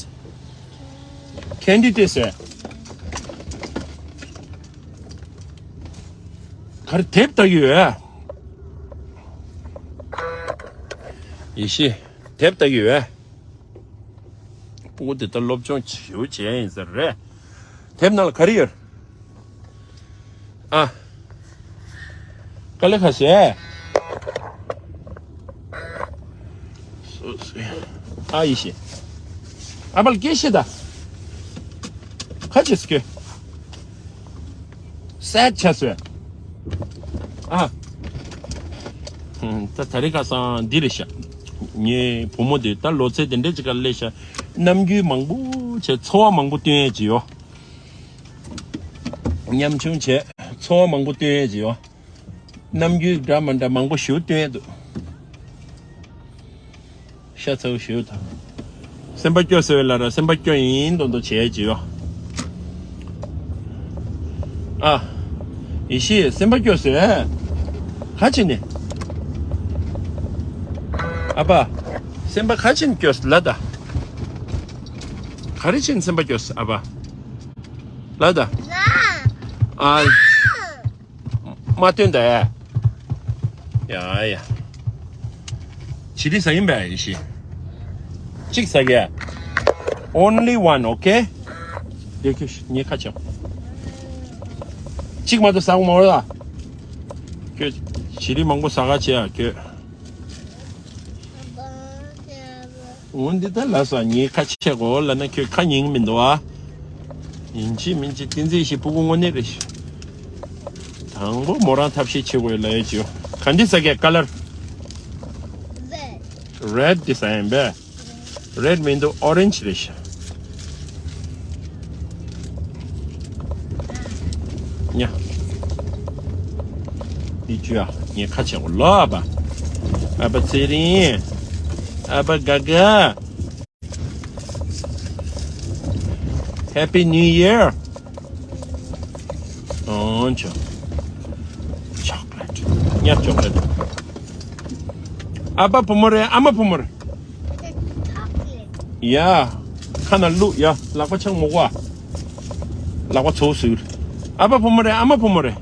ཁན་ཌི་སྤྲས་སོང་། ག་རེ་དེབ་ལྟ་གི་ཡོད། ཡེ་ཤེས། དེབ་ལྟ་གི་ཡོད། སྤུ་གུ་དེ་ལྟར་སློབ་སྦྱོང་ཞེ་པོ་བྱས་ཡིན་ཟེར་རེད། དེབ་ནང་ལ་ག་རེ་ཡོད། ཨ། དཀའ་ལས་ཁག་བྱས། ཨ་ཡེ་ཤེས། ཨ་ཕ་ལ་སྐད་བཤད་ད། ཁ་ཆེ་སྐྱོ། སད་ཆ་སོས། ཨ། ད་ད་རེས་ཁ་སང་འདི་རེད་ཤག་ངའི་བུ་མོ་དེ་ད་ལོ་ཚད་དེ་འདྲས་ཅིག་ག་སླེབས་ཤག་ནམ་རྒྱུན་མང་པོ་བྱས་ཚོར་བ་མང་པོ་སྟོན་ཡས་ཅིག་ཡོད། ཉམ་ཆུང་བྱས་ཚོར་བ་མང་པོ་སྟོན་ཡས་ཅིག་ཡོད། ནམ་རྒྱུན་འདྲ་མ་འདྲ་མང་པོ་ཞིག་སྟོན་ཡས་འདུག་ཤ་ཚ་བོ་ཞིག་དང་། སེམས་པ་སྐྱོ་ཟེར་བའི་ལ་ར་སེམས་པ་སྐྱོ་ཡིན་མདོག་མདོག་བྱས་ཅིག་ཡོད། ཨ། ཡེ་ཤེས་སེམས་པ་སྐྱོ་ཟེར། ག་ཅི་ནས། ཨ་ཕ། སེམས་པ་ག་ཅི་ནས་སྐྱོ་ལ་ད། ག་རེ་བྱས་ནས་སེམས་པ་སྐྱོ་ཨ་ཕ། ལ་ད། ཨ། མ་སྟོན་ད། ཡ་ཡ། བྱི་རིལ་ཟ་ཡིན་པས་ཡེ་ཤེས། གཅིག་ཟ་གི། Only one, okay? དེ་ཁྱོད་ངའི་ཁ་ཆེ། གཅིག་མ་གཏོགས་ཟ་གི་མ་རེད་ལ། ཁྱོད་བྱི་རིལ་མང་པོ་ཟ་ག་བྱེད་ཨ་ཁྱོད། འོ་འདི་ལྟར་ལ་ས་ངའི་ཁ་ཆེ་གོ་ལ་ན་ཁྱོད་ཁ་ཉན་གི་མི་འདུག་ཨ། ཡིན་གཅིག་མིན་གཅིག་བསྟན་འཛིན་ཞིག་སྤུ་གུ་དངོས་གནས་རེད། དང་པོ་མོ་རང་ཐབས་ཤེས་བྱེད་དགོས་ལ་ཡོད་ཅིའོ། ག་འདི་ཟ་གས་ཀ་ལར། རེད་འདི་ཟ་ཡིན་པས། རེད་མིན་འདུག་ཨོ་རེན་ཇི་རེད་ཤག་ཉ། འདི་བཅུ་ཡ། ངས་ཁ་ཆེ་གོ་ལོ། ཨ་ཕ། ཨ་ཕ་ཚེ་རིང་། ཨ་ཕ་དགའ་དགའ། Happy New Year. ཨོ་ཆོ། ཅོག་ལེ་ཊི། ཉ་ཅོག་ལེ་ཊི། ཨ་ཕ་བུ་མོ་རེད། ཨ་མ་བུ་མོ་རེད། ཡ། ཁ་ན་བླུག་ཡ། ལག་པ་ཆང་མོ་བ། ལག་པ་ཚོ་ཟུར། ཨ་ཕ་བུ་མོ་རེད། ཨ་མ་བུ་མོ་རེད།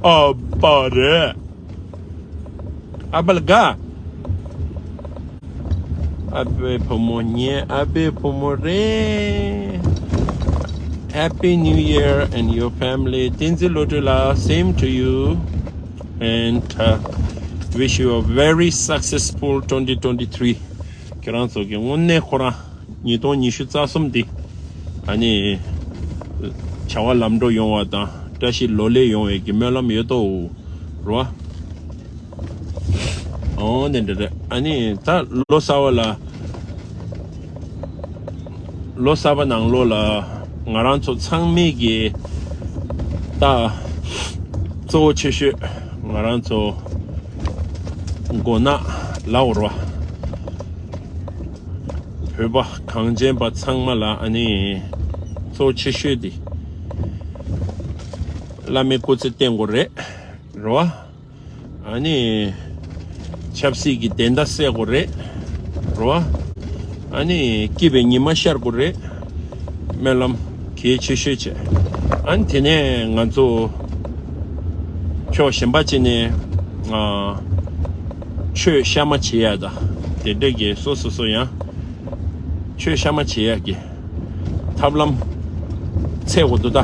ཨ་ཕ་རེད། ཨ་ཕ་ལ་དགའ། ཨ་ཕའི་བུ་མོ་ཉེ། ཨ་ཕའི་བུ་མོ་རེད། Happy New Year and your family. བསྟན་འཛིན་བློ་གྲོས་ལགས། Same to you and uh, wish you a very successful twenty twenty-three. ཁྱེད་རང་ཚོ་གི་དངོས་གནས་ཁོ་རང་ཉིས་སྟོང་ཉི་ཤུ་རྩ་གསུམ་འདི་ཨ་ནི་བྱ་བ་ལམ་འགྲོ་ཡོང་བ་དང་བཀྲ་ཤིས་ལོ་ལེགས་ཡོང་བའི་གི་སྨོན་ལམ་ཡོད་དོ་རོ། ཨོ་དེ་འདྲ་རེད། ཨ་ནི་ད་ལོ་གསར་བ་ལ། ལོ་གསར་པ་ནང་ལོགས་ལ་ང་རང་ཚོ་ཚང་མས་ཀྱི་ད་གཙོ་བོ་ཆེ་ཤོས་ང་རང་ཚོ་མགོ་ནག་ལ་འོར་བ་བོད་པ་གངས་ཅན་པ་ཚང་མ་ལ་ཨ་ནི་གཙོ་བོ་ཆེ་ཤོས་དེ་བླ་མའི་སྐུ་ཚེ་བརྟན་དགོས་རེད་རོ། ཨ་ནི། ཆབ་སྲིད་ཀྱི་བདེན་མཐའ་གསལ་དགོས་རེད། རོ། ཨ་ནི་སྐྱིད་པའི་ཉི་མ་ཤར་དགོས་རེད། སྨོན་ལམ་གལ་ཆེ་ཤོས་བྱས། ཨ་ནི་དེ་ནས་ང་ཚོ་ཕྱོགས་གཞན་པ་ཅིག་ནས་ཨ། ཆོས་གཤའ་མ་བྱེད་ཡ་ད་དེ་འདྲ་གི་སོ་སོ་སོ་ཡང་ཆོས་གཤའ་མ་བྱེད་ཡ་གི་ཐབས་ལམ་འཚོལ་དགོས་འདུག་ད།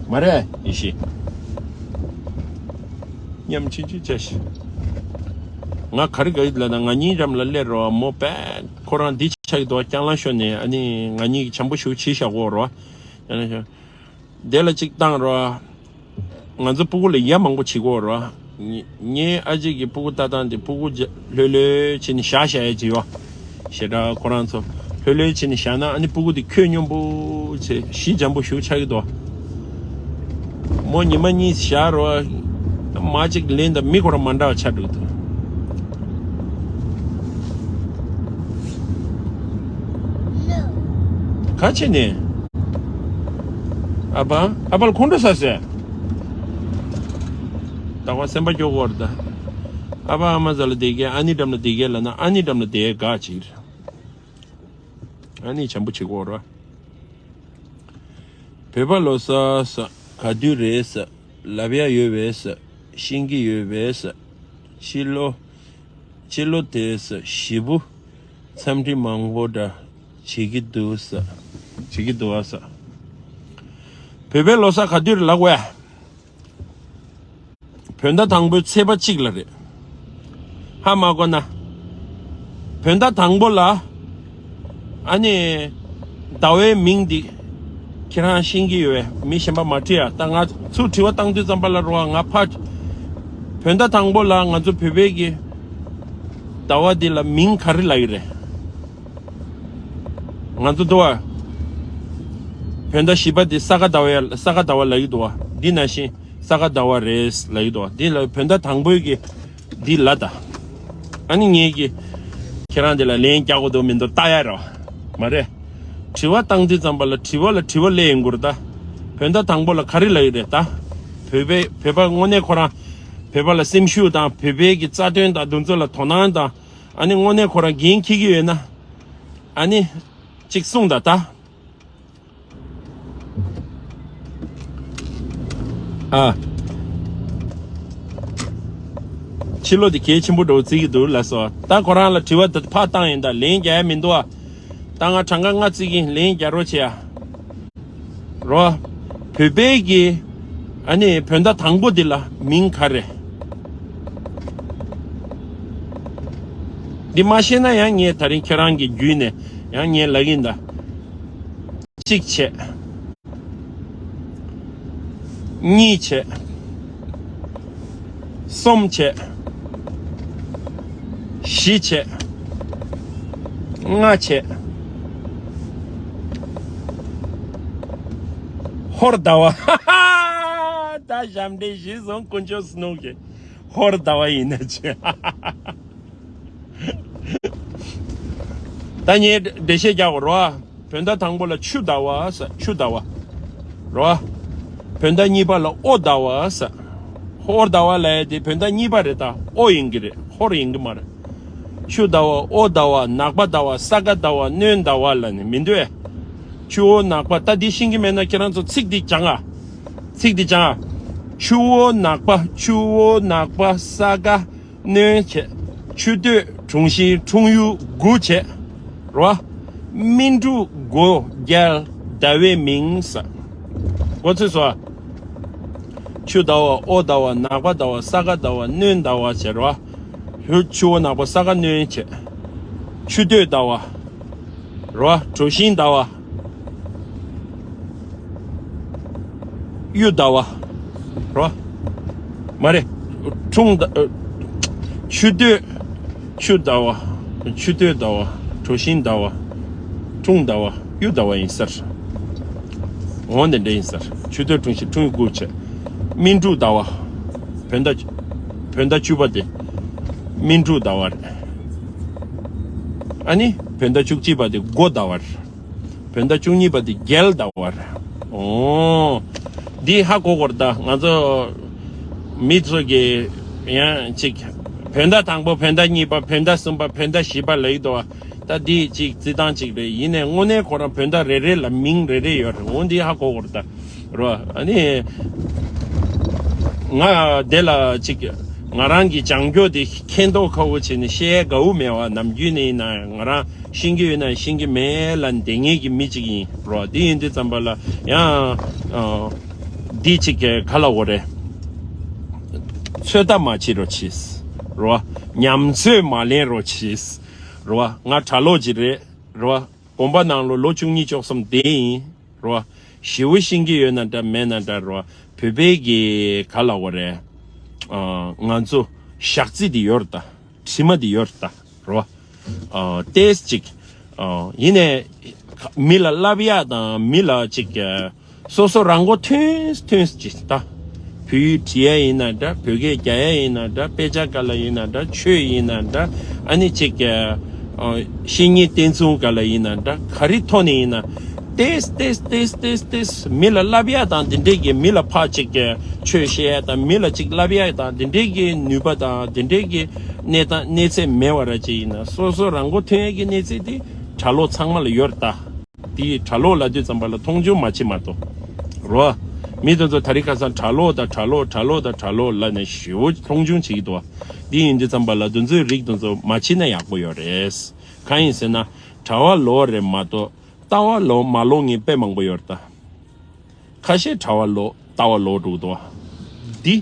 མ་རེད་ཡེ་ཤེས། ཉམས་ཆུང་ཆུང་བྱས་ཤིག་ང་ག་རེ་ག་ཡིད་ལ་ན་ང་གཉིས་འགྲམ་ལ་སླེབས་རོགས་མོ་པད་ཁོ་རང་འདི་ཆགས་ཀྱི་འདུག་རྐྱང་ལང་ཤོར་ནས་ཨ་ནི་ང་གཉིས་ཀྱི་བྱམས་པོ་ཞུ་བྱེད་བཞག་གོ་རོགས། ཡང་ན་ཤོར། དེ་ལ་གཅིག་བཏང་རོགས། ང་ཚོ་སྤུ་གུ་ལ་ཡ་མང་པོ་བྱེད་གོ་རོགས། ངའི་ཨ་ཅེ་གི་སྤུ་གུ་ལྟ་སྟངས་དེ་སྤུ་གུ་ལྷོད་ལྷོད་བྱས་ནས་བཞག་བཞག་ཡ་ཅིག་ཡོད། ཞེ་དྲག་ཁོ་རང་ཚོ་ལྷོད་ལྷོད་བྱས་ནས་བཞག་ན་ཨ་ནི་སྤུ་གུ་དེ་ཁྱོད་སྙོམས་པོ་བྱས་ཞི་འཇམ་པོ་ཞུགས་ཆགས་ཀྱི་འདུག་མོ་ཉི་མ་གཉིས་བཞག་རོགས། མ་གཅིག་ལེན་དང་མི་ཁོ་རང་མ་འདྲ་བ་ཆགས་འགྲོ་གི་འདུག་ག་བྱས་ནས། ཨ་ཕ། ཨ་ཕ་ལ་ཁོང་ཁྲོ་ཟ་ཟེར། ད་ཁོ་སེམས་པ་སྐྱོ་གོ་རེད་ད། ཨ་ཕ་ཨ་མ་ཟ་ལ་བསྡད་གས། ཨ་ནི་འགྲམ་ལ་བསྡད་གས་ལབ་ན་ཨ་ནི་འགྲམ་ལ་བསྡད་དགའ་ཅིག་རེད། ཨ་ནི་བྱམས་པོ་བྱེད་གོ་ར། བོད་པ་ལོ་གསར་ཟ། ག་དུས་རེད་ཟ། ལབ་ཡ་ཡོད་པས་ཟ། ཤེས་ཀྱི་ཡོད་པས་ཟ། ཕྱི་ལོ། ཕྱི་ལོ་དེ་ཟ་ཞེ་པོ། འཚམས་འདྲི་མང་པོ་འདྲ་བྱེད་ཀྱི་འདུག་ས། བྱེད་ཀྱི་འདུག་ཨ་ས། བོད་པའི་ལོ་གསར་ག་དུས་རེད་ལབ་དགོས་ཡ། བོད་ཟླ་དང་པོའི་ཚེས་པ་གཅིག་ལ་རེད། ཧ་མ་གོ་ན། བོད་ཟླ་དང་པོ་ལ། ཨ་ནི། ཟླ་བའི་མིང་འདི། ཁྱེད་རང་ཤེས་ཀྱི་ཡོད་པས་མི་གཞན་པ་མ་དྲིས་ཡ། ད་ང་ཚུར་དྲི་བ་བཏང་དུས་ཙམ་པ་ལ་རོ་ང་ཕ། བོད་ཟླ་དང་པོ་ལ་ང་ཚོ་བོད་པའི་གི་ཟླ་བ་འདི་ལ་མིང་ག་རེ་ལབ་ཀྱི་རེད། ང་ཚོ་འདུག་བ། བོད་ཟླ་བཞི་པ་འདི་ས་ག་ཟླ་བ་ཡ། ས་ག་ཟླ་བ་ལབ་ཀྱི་འདུག་བ། འདི་ནང་བཞིན་ས་ག་ཟླ་བ་རེད་ལབ་ཀྱི་འདུག་བ། འདི་ལ་བོད་ཟླ་དང་པོའི་གི་འདི་ལ་ད། ཨ་ནི་ངེད་ཀྱི་ཁྱེད་རང་འདི་ལ་ལན་རྒྱག་དགོས་འདུག་མི་འདུག་ལྟ་ཡ་རེད་བ། མ་རེད། དྲི་བ་བཏང་དུས་ཙམ་པ་ལ་དྲི་བ་ལ་དྲི་བ་སླེབས་ཡོང་གི་རེད་ད། བོད་ཟླ་དང་པོ་ལ་ག་རེ་ལབ་ཀྱི་རེད་ད། བོད་པའི་བོད་པ་དངོས་གནས་ཁོ་རང་བོད་པ་ལ་སེམས་ཤུགས་དང་བོད་པའི་གི་རྩ་དོན་དང་འདུ་འཛོམས་ལ་དོ་སྣང་དང་། ཨ་ནི་དངོས་གནས་ཁོ་རང་འགན་འཁྱེར་གྱི་ཡོད་ན། ཨ་ནི། གཅིག་གསུངས་དང་ད། ཨ། ཕྱི་ལོ་འདི་གལ་ཆེན་པོ་འགྲོ་བརྩི་གི་འདུག་ལ་སོ། ད་ཁོ་རང་ལ་དྲི་བ་འདི་ཕར་བཏང་ཡིན་ད་ལན་རྒྱག་ཡ་མི་འདུག་ཨ། ད་ང་གྲངས་ཀ་ལྔ་བརྩི་གི་ལན་རྒྱག་རོགས་བྱེད་ཨ། རོ། བོད་པའི་གི། ཨ་ནི་བོད་ཟླ་དང་པོ་འདི་ལ་མིང་ག་རེ། འདི་མ་ཤེས་ན་ཡང་ངས་ད་རིང་ཁྱེད་རང་གི་བརྒྱུད་ནས་ཡང་ངས་ལབ་ཀྱིན་གདའ། གཅིག་བྱས། གཉིས་བྱས། གསུམ་བྱས། བཞི་བྱས། ལྔ་བྱས། ཧོར་ཟླ་བ། ཧ་ཧ། ཞབས་འདྲེན་ཞུས་སོང་དཀོན་མཆོག་སྣང་གི། ཧོར་ཟླ་བ་ཡིན་ན་ཅི། ད་ངས་འགྲེལ་བཤད་རྒྱག་དགོས་རོ། བོད་ཟླ་དང་པོ་ལ་ཆུ་ཟླ་བ་ཟེར། ཆུ་ཟླ་བ་རོ། བོད་ཟླ་གཉིས་པ་ལ་ཨོ་ཟླ་བ་ཟེར། ཧོར་ཟླ་བ་ལབ་ཡ་དེ་བོད་ཟླ་གཉིས་པ་རེད། ད་ཨོ་ཡིན་གྱི་རེད། ཧོར་ཡིན་གྱི་མ་རེད། ཆུ་ཟླ་བ། ཨོ་ཟླ་བ། ནག་པ་ཟླ་བ། ས་ག་ཟླ་བ། སྣྲོན་ཟླ་བ་ལབ་ནས་མི་འདུག་ཨེ། ཆུ་བོ་ནག་པ། ད་འདི་ཤེས་ཀྱི་མེད་ན་ཁྱེད་རང་ཚོ་ཚིག་འདི་སྦྱང་ཨ། ཚིག་འདི་སྦྱང་ཨ། ཆུ་བོ་ནག་པ། ཆུ་བོ་ནག་པ། ས་ག་སྣྲོན་བྱས། ཆུ་སྟོད། གྲོང་ཤིང་། འཁྲུངས་ཡུལ་དགུ་བྱས། རོ། སྨིན་དྲུག་སྒོ་བརྒྱད་ཟླ་བའི་མིང་ཟེར། གོ་ཚོད་སོང་ཨ། ཆུ་ཟླ་བ། ཨོ་ཟླ་བ། ནག་པ་ཟླ་བ། ས་ག་ཟླ་བ། སྣྲོན་ཟླ་བ་བྱས་རོ། ཧུ། ཆུ་བོ་ནག་པོ། ས་ག་སྣྲོན་བྱས། ཆུ་སྟོད་ཟླ་བ་རོ། གྲོ་ཤིང་ཟླ་བ། གཡུ་ཟླ་བ་རོ། མ་རེད། འཁྲུངས་ཟླ། ཆུ་སྟོད། ཆུ་ཟླ་བ། ཆུ་སྟོད་ཟླ་བ། གྲོ་ཤིང་ཟླ་བ། འཁྲུངས་ཟླ་བ། གཡུ་ཟླ་བ་ཡིན་ཟེར། འོ་འདི་འདྲ་ཡིན་ཟེར། ཆུ་སྟོད། གྲོང་ཤིང་། འཁྲུངས་ཡུལ་དགུ་བྱས། སྨིན་དྲུག་ཟླ་བ། བོད་ཟླ། བོད་ཟླ་བཅུ་པ་དེ་སྨིན་དྲུག་ཟླ་བ་རེད། ཨ་ནི་བོད་ཟླ་བཅུ་གཅིག་པ་དེ་སྒོ་ཟླ་བ་རེད། བོད་ཟླ་བཅུ་གཉིས་པ་དེ་རྒྱལ་ཟླ་བ་རེད། འོ། འདི་ཧ་གོ་དགོས་རེད། ད་ང་ཚོ་མི་ཚོ་གི་ཡང་ཅིག་བོད་ཟླ་དང་པོ། བོད་ཟླ་གཉིས་པ། བོད་ཟླ་གསུམ་པ། བོད་ཟླ་བཞི་པ་ལབ་ཀྱི་འདུག་བ། ད་འདི་ཅིག་རྩི་སྟངས་ཅིག་རེད། ཡིན་ནའི་དངོས་གནས་ཁོ་རང་བོད་ཟླ་རེ་རེ་ལ་མིང་རེ་རེ་ཡོད་རེད། འོ་འདི་ཧ་གོ་དགོས་རེད་ད། རོ། ཨ་ནི་ང་དེ་ལ་ཅིག་ང་རང་གི་སྦྱང་རྒྱུ་དེ་མཁྱེན་རྟོགས་ཁ་བོ་བྱས་ནས་བཤད་དགའ་བོ་མེད་བ། ནམ་རྒྱུན་ནས་ཡིན་ན་ང་རང་ཤེས་ཀྱི་ཡོད་ན་ཤེས་ཀྱི་མེད་ལབ་བསྡད་མཁན་གྱི་མི་ཅིག་ཡིན། རོ། འདི་ཡིན་དུས་ཙམ་པ་ལ་ཡང་འདི་ཅིག་ག་ལབ་དགོས་རེད། ཚོད་ལྟ་མ་བྱེད་རོགས་བྱེད། རོ། ཉམས་ཚོད་མ་ལེན་རོགས་བྱེད། རོ། ང་གྲྭ་ལོག་ཅིག་རེད། རོ། དགོན་པ་ནང་ལོ་ལོ་བཅུ་གཉིས་བཅུ་གསུམ་བསྡད་ཡིན། རོ། ཞེ་པོ་ཤེས་ཀྱི་ཡོད་ན་འདྲ་མེད་ན་འདྲ། རོ། བོད་པའི་གི་ག་ལབ་དགོས་རེད། ཨ། ང་ཚོ་ཞག་རྩི་དེ་ཡོད་རེད་ད། དྲི་མ་དེ་ཡོད་རེད་ད། རོ། ཨ། ཏོག་ཙམ་ཅིག་ཨ། ཡིན་ནའི་མི་ལ་བསླབ་ཡག་དང་མི་ལ་ཅིག་ཨ། སོ་སོ་རང་མགོ་ཐོན་ཐོན་ཅིག་ད། བོད་ཡིག་འབྲི་ཡ་ཡིན་ན་འདྲ། བོད་སྐད་རྒྱག་ཡ་ཡིན་ན་འདྲ། དཔེ་ཆ་སྒང་ལ་ཡིན་ན་འདྲ། ཆོས་ཡིན་ན་འདྲ། ཨ་ནི་ཅིག་ཨ། བཤེས་གཉེན་བསྟེན་ཚུལ་སྒང་ལ་ཡིན་ན་འདྲ། ག་རེ་ཐོག་ནས་ཡིན་ན། ཏོག་ཙམ་ཏོག་ཙམ་ཏོག་ཙམ་ཏོག་ཙམ་མི་ལ་བསླབ་ཡ་དང་དེ་འདྲས་ཀྱི། མི་ལ་ཕར་ཅིག་ཆོས་བཤད་ཡ་དང་། མི་ལ་ཅིག་བསླབ་ཡ་དང་དེ་འདྲས་ཀྱི་ནུས་པ་དང་དེ་འདྲས་ཀྱི་གནས་སྟངས་གནས་ཚད་མེད་པ་ར་ཅིག་ཡིན་ན། སོ་སོ་རང་མགོ་ཐོན་ཡ་གི་གནས་ཚད་དེ་གྲྭ་ལོག་ཚང་མ་ལ་ཡོད་རེད་ད། དེ་གྲྭ་ལོག་ལབ་དུས་ཙམ་པ་ལ་མཐོང་ཆུང་མ་བྱེད་མ་གཏོགས། རོ། མི་དེ་ཚོ་དེ་རིང་ཁ་སང་གྲྭ་ལོག་དང་གྲྭ་ལོག་གྲྭ་ལོག་དང་གྲྭ་ལོག་ལབ་ནས་ཞེ་པོ་མཐོང་ཆུང་བྱེད་ཀྱི་འདུག་བ། དེ་ཡིན་དུས་ཙམ་པ་ལ་དེ་ཚོའི་རིགས་དེ་ཚོ་མ་བྱེད་ན་ཡག་པོ་ཡོད་རེད། གང་ཡིན་ཟེར་ན། གྲྭ་པ་ལོག་རེད་མ་གཏོགས་ལྟ་བ་ལོག་མ་ལོག་མཁན་དཔེ་མང་པོ་ཡོད་རེད་ད། ཁ་ཤས་གྲྭ་པ་ལོག་ལྟ་བ་ལོག་འགྲོ་གི་འདུག་བ། འདི་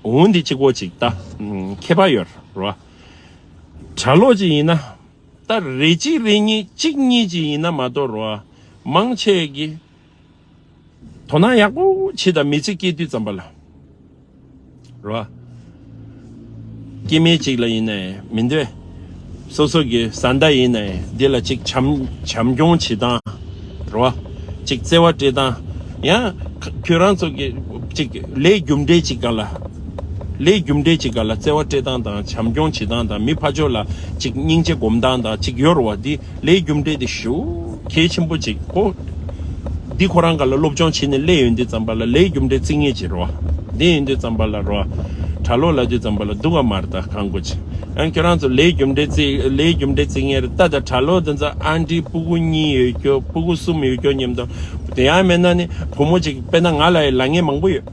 འོ་འདི་གཅིག་པོ་གཅིག་ད། ཁྱད་པར་ཡོད་རེད་བ། གྲྭ་ལོག་ཅིག་ཡིན་ན། ད་རེ་གཅིག་རེ་གཉིས་གཅིག་གཉིས་ཅིག་ཡིན་ན་མ་གཏོགས་རོ། མང་ཆེ་གི་དོ་སྣང་ཡག་པོ་བྱེད་དང་མི་ཚེ་སྐྱེལ་དུས་ཙམ་པ་ལ་རོ། སྐྱེ་དམན་ཅིག་ལ་ཡིན་ནའི་མི་འདོད། སོ་སོ་གི་བཟའ་ཟླ་ཡིན་ནའི་འདི་ལ་ཅིག་བྱམས་བྱམས་སྐྱོང་བྱེད་སྟངས་རོ། ཅིག་བརྩེ་བ་སྤྲད་སྟངས། ཡང་ཁྱོད་རང་ཚོ་གི་ཅིག་ལས་རྒྱུ་འབྲས་ཅིག་སྒང་ལ། ལས་རྒྱུ་འབྲས་ཅིག་སྒང་ལ་བརྩེ་བ་སྤྲད་སྟངས་དང་བྱམས་སྐྱོང་བྱེད་སྟངས་དང་། མི་ཕར་ཕྱོགས་ལ་ཅིག་སྙིང་རྗེ་སྒོམ་སྟངས་དང་ཅིག་ཡོད་རེད་བ། འདི་ལས་རྒྱུ་འབྲས་དེ་ཞེ་པོ་གལ་ཆེན་པོ་ཅིག་གོ། འདི་ཁོ་རང་སྒང་ལ་སློབ་སྦྱོང་བྱས་ནས་སླེབས་ཡོང་དུས་ཙམ་པ་ལ་ལས་རྒྱུ་འབྲས་བརྩི་མཁན་ཅིག་རེད་བ། འདི་ཡིན་དུས་ཙམ་པ་ལ་རོ། གྲྭ་ལོག་ལབ་དུས་ཙམ་པ་ལ་སྡུག་ག་མ་རེད་ད་གང་དགོས་ཅིག་ཡང་ཁྱོད་རང་ཚོ་ལས་རྒྱུ་འབྲས་བརྩི་ལས་རྒྱུ་འབྲས་བརྩི་མཁན་རེད་ད། ད་གྲྭ་ལོག་དེ་ཚོ་ཨ་འདྲི་སྤུ་གུ་གཉིས་ཡོད་རྒྱུ་སྤུ་གུ་གསུམ་ཡོད་རྒྱུ་མཉམ་དུ། དེ་ཡང་མེད་ན་ནི་བུ་མོ་ཅིག་དཔེར་ན་ང་ལ་ཡི་ལབ་མཁན་མང་པོ་ཡོད།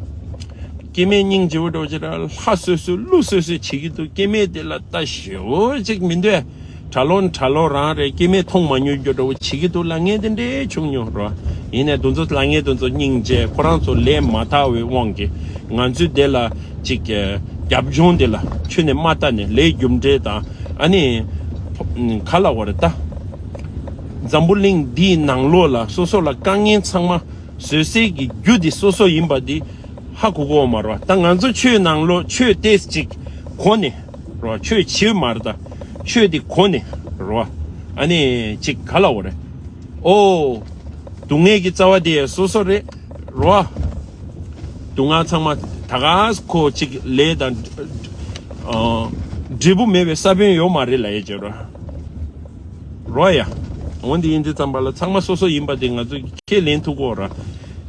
སྐྱེ་དམན་སྙིང་རྗེ་བོ་འདྲ་བོ་ཅིག་ར་ལྷ་བསོད་བསོད་ཀླུ་བསོད་བསོད་བྱེད་ཀྱི་འདུག་སྐྱེ་དམན་དེ་ལ་ལྟ་ཞེ་པོ་ཅིག་མི་འདོད། གྲྭ་ལོག་གྲྭ་ལོག་རང་རེད། སྐྱེ་དམན་མཐོང་མ་མྱོང་རྒྱུ་འདྲ་བོ་བྱེད་ཀྱི་འདུག་ལབ་མཁན་དེ་འདྲས་བྱུང་མྱོང་རོ། ཡིན་ནའི་དེ་ཚོ་ལབ་མཁན་དེ་ཚོ་སྙིང་རྗེ། ཁོ་རང་ཚོ་ལས་མ་དག་པའི་དབང་གིས་ང་ཚོའི་དེ་ལ་ཅིག་རྒྱབ་ལྗོངས་དེ་ལ་ཁྱོན་ནས་མ་ལྟ་ནས་ལས་རྒྱུ་འབྲས་དང་། ཨ་ནི་ག་ལབ་དགོས་རེད་ད། འཛམ་བུ་གླིང་འདིའི་ནང་ལོགས་ལ་སོ་སོ་ལ་དཀའ་ངལ་ཚང་མ་བཟོ་སའི་གི་རྒྱུ་དེ་སོ་སོ་ཡིན་པ་དེ་ཧ་གོ་གོ་མ་རེད་བ། ད་ང་ཚོ་ཆོས་ནང་ལོགས་ཆོས་ཏོག་ཙམ་ཅིག་གོ་ནས་རོ། ཆོས་བྱེད་མ་རེད་ད། ཆོས་དེ་གོ་ནས་རོ། ཨ་ནི་ཅིག་ག་ལབ་དགོས་རེད། ཨོ། སྡུག་བསྔལ་གྱི་རྩ་བ་དེ་སོ་སོ་རེད་རོ། སྡུག་བསྔལ་ཚང་མ་ད་ག་ཁོ་གཅིག་ལས་དང་འབྲས་བུ་མེད་པའི་ས་བོན་ཡོད་མ་རེད་ལབ་ཡས་བྱས་རོགས། རོགས་ཡ། འོན་ཏེ་ཡིན་དུས་ཙམ་པ་ལ་ཚང་མ་སོ་སོ་ཡིན་པ་དེ་ང་ཚོས་ཁས་ལེན་ཐུབ་ཀྱི་ཡོད་ར།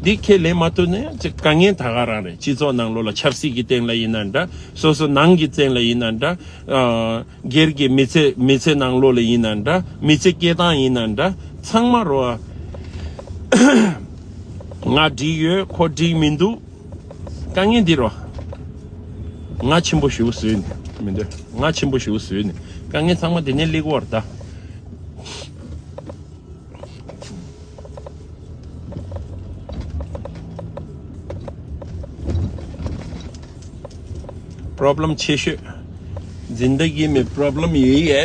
འདི་ཁས་ལེན་མ་ཐུབ་ན་ཡང་ཅིག་དཀའ་ངལ་ད་ག་རང་རེད། སྤྱི་ཚོགས་ནང་ལོགས་ལ་ཆབ་སྲིད་ཀྱི་སྟེང་ལ་ཡིན་ན་འདྲ། སོ་སོ་ནང་གི་སྟེང་ལ་ཡིན་ན་འདྲ། སྒེར་གྱི་མི་ཚེ་མི་ཚེ་ནང་ལོགས་ལ་ཡིན་ན་འདྲ། མི་ཚེ་སྐྱེལ་སྟངས་ཡིན་ན་འདྲ། ཚང་མ་རོ། ང་འགྲིག་ཡོད། ཁོ་འགྲིག་མི་འདུག་དཀའ་ངལ་འདི་རོ། ང་ཆེན་པོ་ཞིག་བཟོས་ནས་མི་འདོད། ང་ཆེན་པོ་ཞིག་བཟོས་ནས་དཀའ་ངལ་ཚང་མ་འདི་ནས་སླེབས་ཀྱི་ཡོད་རེད་ད། པྲོབ་ལེམ་ཆེ་ཤོས། زندگی میں پرابلم یہی ہے.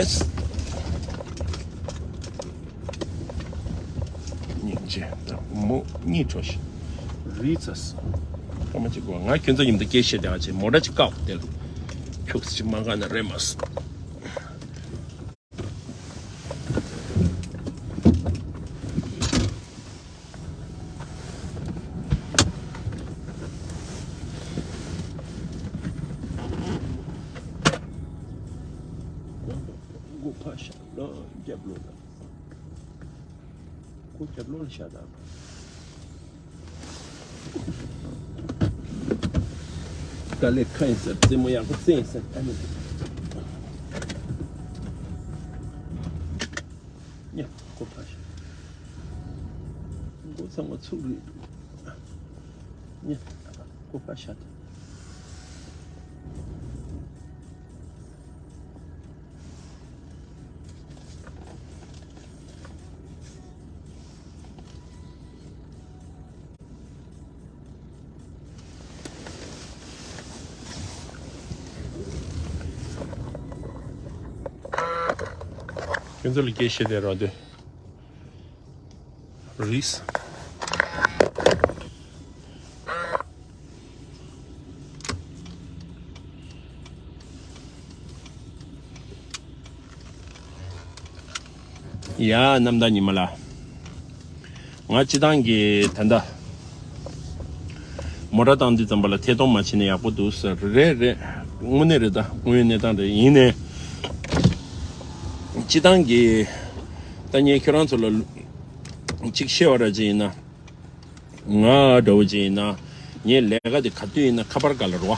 སྙིང་རྗེ་དང་མོ་གཉིད་བྲོ་ཞིང་རི་ཚ་སོང་། སྐར་མ་གཅིག་གོ་ང་ཁྱོད་ཚོ་མཉམ་དུ་སྐད་བཤད་བསྡད་པ་བྱས། མོ་ཊ་གཅིག་བཀག་དེ་ལ་ཁྱུག་ཙམ་ཅིག་མ་བཀག་ན་རེད་མ་སོང་། མགོ་ཕར་བཞག་ལ་རྒྱབ་ལོགས་ལ། ཁོ་རྒྱབ་ལོགས་ལ་བཞག་དང་། དཀའ་ལས་ཁ་ཡིན་ཟེར། རྩེད་མོ་ཡག་པོ་རྩེ་ཡིན་ཟེར། ཨ་ནི། ཉ། ཁོ་ཕར་བཞག་མགོ་ཚང་མ་ཚུགས་རེད། ཉ། ཁོ་ཕར་བཞག་དང་། ཁྱོད་ཚོ་ལ་སྐད་བཤད་བསྡད་རོགས་དེ། རིས། ཡ། གནམ་ཐང་ཉི་མ་ལགས། ང་སྤྱི་བཏང་གི་ད་ལྟ་མོ་ཊ་བཏང་དུས་ཙམ་པ་ལ་ཐད་གཏོང་མ་བྱས་ན་ཡག་པོ་འདུག་ཟེར། རེད་རེད། དངོས་གནས་རེད། ད་དངོས་ཡོད་གནས་སྟངས་རེད། ཡིན་ནའི་སྤྱི་བཏང་གི་ད་ངས་ཁྱོད་རང་ཚོ་ལ་གཅིག་བཤད་པ་ར་ཅིག་ཡིན་ན། ང་འདྲ་བོ་ཅིག་ཡིན་ན། ངའི་ལས་ཀ་དེ་ག་དུས་ཡིན་ན་ཁ་པར་སྒང་ལ་རོ།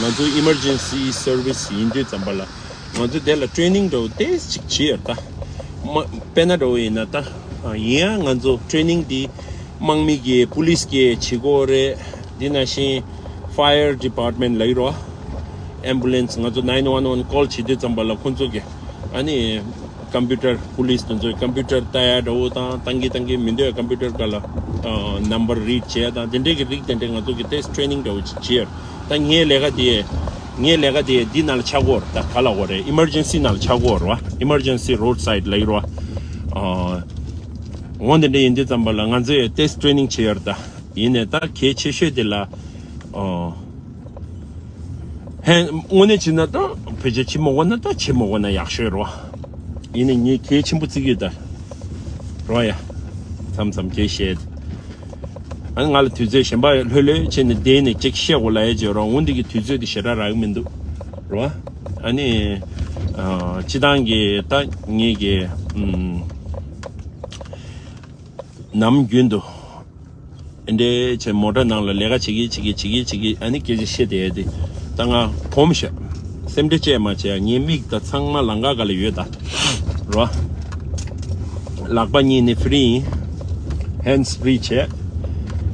ང་ཚོ་ཨི་མར་ཇེན་སི་སར་བིས་ཡིན་དུས་ཙམ་པ་ལ། ང་ཚོ་དེ་ལ་ཊེ་ནིང་འདྲ་བོ་ཏོག་ཙམ་ཅིག་བྱེད་ཡོད་ད། མ་དཔེར་ན་འདྲ་བོ་ཡིན་ན་ད། ཡིན་ཡང་ང་ཚོ་ཊེ་ནིང་དེ་དམག་མི་གིས་པུ་ལིས་ཀྱིས་བྱེད་ཀྱི་ཡོད་རེད། དེ་ནང་བཞིན་ཕ་ཡར་ཌི་པཱར་ཊི་མེན་ཊི་ལབ་ཀྱི་རོ། ཨེམ་བུ་ལེན་སི། ང་ཚོ་ནའིན་ཝན་ཝན་ཀོལ་བྱེད་དུས་ཙམ་པ་ལ་ཁོང་ཚོ་གིས་ཨ་ནི་ཀམ་པུ་ཊར། པུ་ལིས་དེ་ཚོས་ཀམ་པུ་ཊར་ལྟ་ཡ་འདྲ་བོ་དང་། བཏང་གི་བཏང་གི་མི་འདུག་ཀམ་པུ་ཊར་སྒང་ལ་ཨ་ནམ་བར་རིཌ་བྱེད་ཡ་དང་། དེ་འདྲའི་གི་རིགས་དེ་འདྲའི་ང་ཚོ་གིས་ཏོག་ཙམ་ཊེ་ནིང་འདྲ་བོ་ཅིག་བྱེད་ཡ། ད་ངའི་ལས་ཀ་དེ། ངའི་ལས་ཀ་དེ་འདི་ནང་ལ་ཆགས་ཀྱི་ཡོད་རེད་ད། ག་ལབ་དགོས་རེད། ཨི་མར་ཇེན་སི་ནང་ལ་ཆགས་ཀྱི་ཡོད་རེད་བ། ཨི་མར་ཇེན་སི་རོཌ་སའིཌ་ལབ་ཀྱི་རེད་བ། ཨ་འོ་དེ་འདྲ་ཡིན་དུས་ཙམ་པ་ལ་ང་ཚོས་ཏོག་ཙམ་ཊེ་ནིང་བྱེད་ཡ་རེད་ད། ཡིན་ནའི་ད་གལ་ཆེ་ཤོས་དེ་ལ། ཨོ། ཧན། དངོས་གནས་བྱས་ན་ད་ཕལ་ཆེར་བྱེད་མ་དགོས་ན་ད་བྱེད་མ་དགོས་ན་ཡག་ཤོས་རེད་བ། ཡིན་ནའི་ངས་གལ་ཆེན་པོ་བརྩི་གི་ཡོད་ད། རེད་བ་ཡ། མཚམས་མཚམས་གལ་བཤད། ཨ་ནི་ང་ལ་དུས་ཚོད་གཞན་པ་ལྷོད་ལྷོད་བྱས་ནས་བསྡད་ནས་ཅིག་བཤད་དགོས་ལབ་ཡ་ཅིག་ཡོད་རེད་བ། འོ་འདི་གི་དུས་ཚོད་དེ་ཞེ་དྲག་རག་གི་མི་འདུག་རེད་བ། ཨ་ནི། ཨ། སྤྱི་བཏང་གི་ད་ངེད་ཀྱི་ཨམ། ནམ་རྒྱུན་དུ་འདི་འདྲའི་བྱས་མོ་ཊ་ནང་ལ་ལས་ཀ་བྱེད་ཀྱི་བྱེད་ཀྱི་བྱེད་ཀྱི་བྱེད་ཀྱི་ཨ་ནི་སྐད་ཆ་བཤད་བསྡད་ཡ་དེ་ད་ང་གོམས་ཤག་སེམས་ཁྲལ་བཅས་མ་བྱེད་ཡ། ངའི་མིག་ད་ཚང་མ་ལམ་ཁ་སྒང་ལ་ཡོད་ད། རོ། ལག་པ་གཉིས་ནི་ཕི་རི་ཡིན། ཧེན་ཌི་ཕི་རི་བྱས།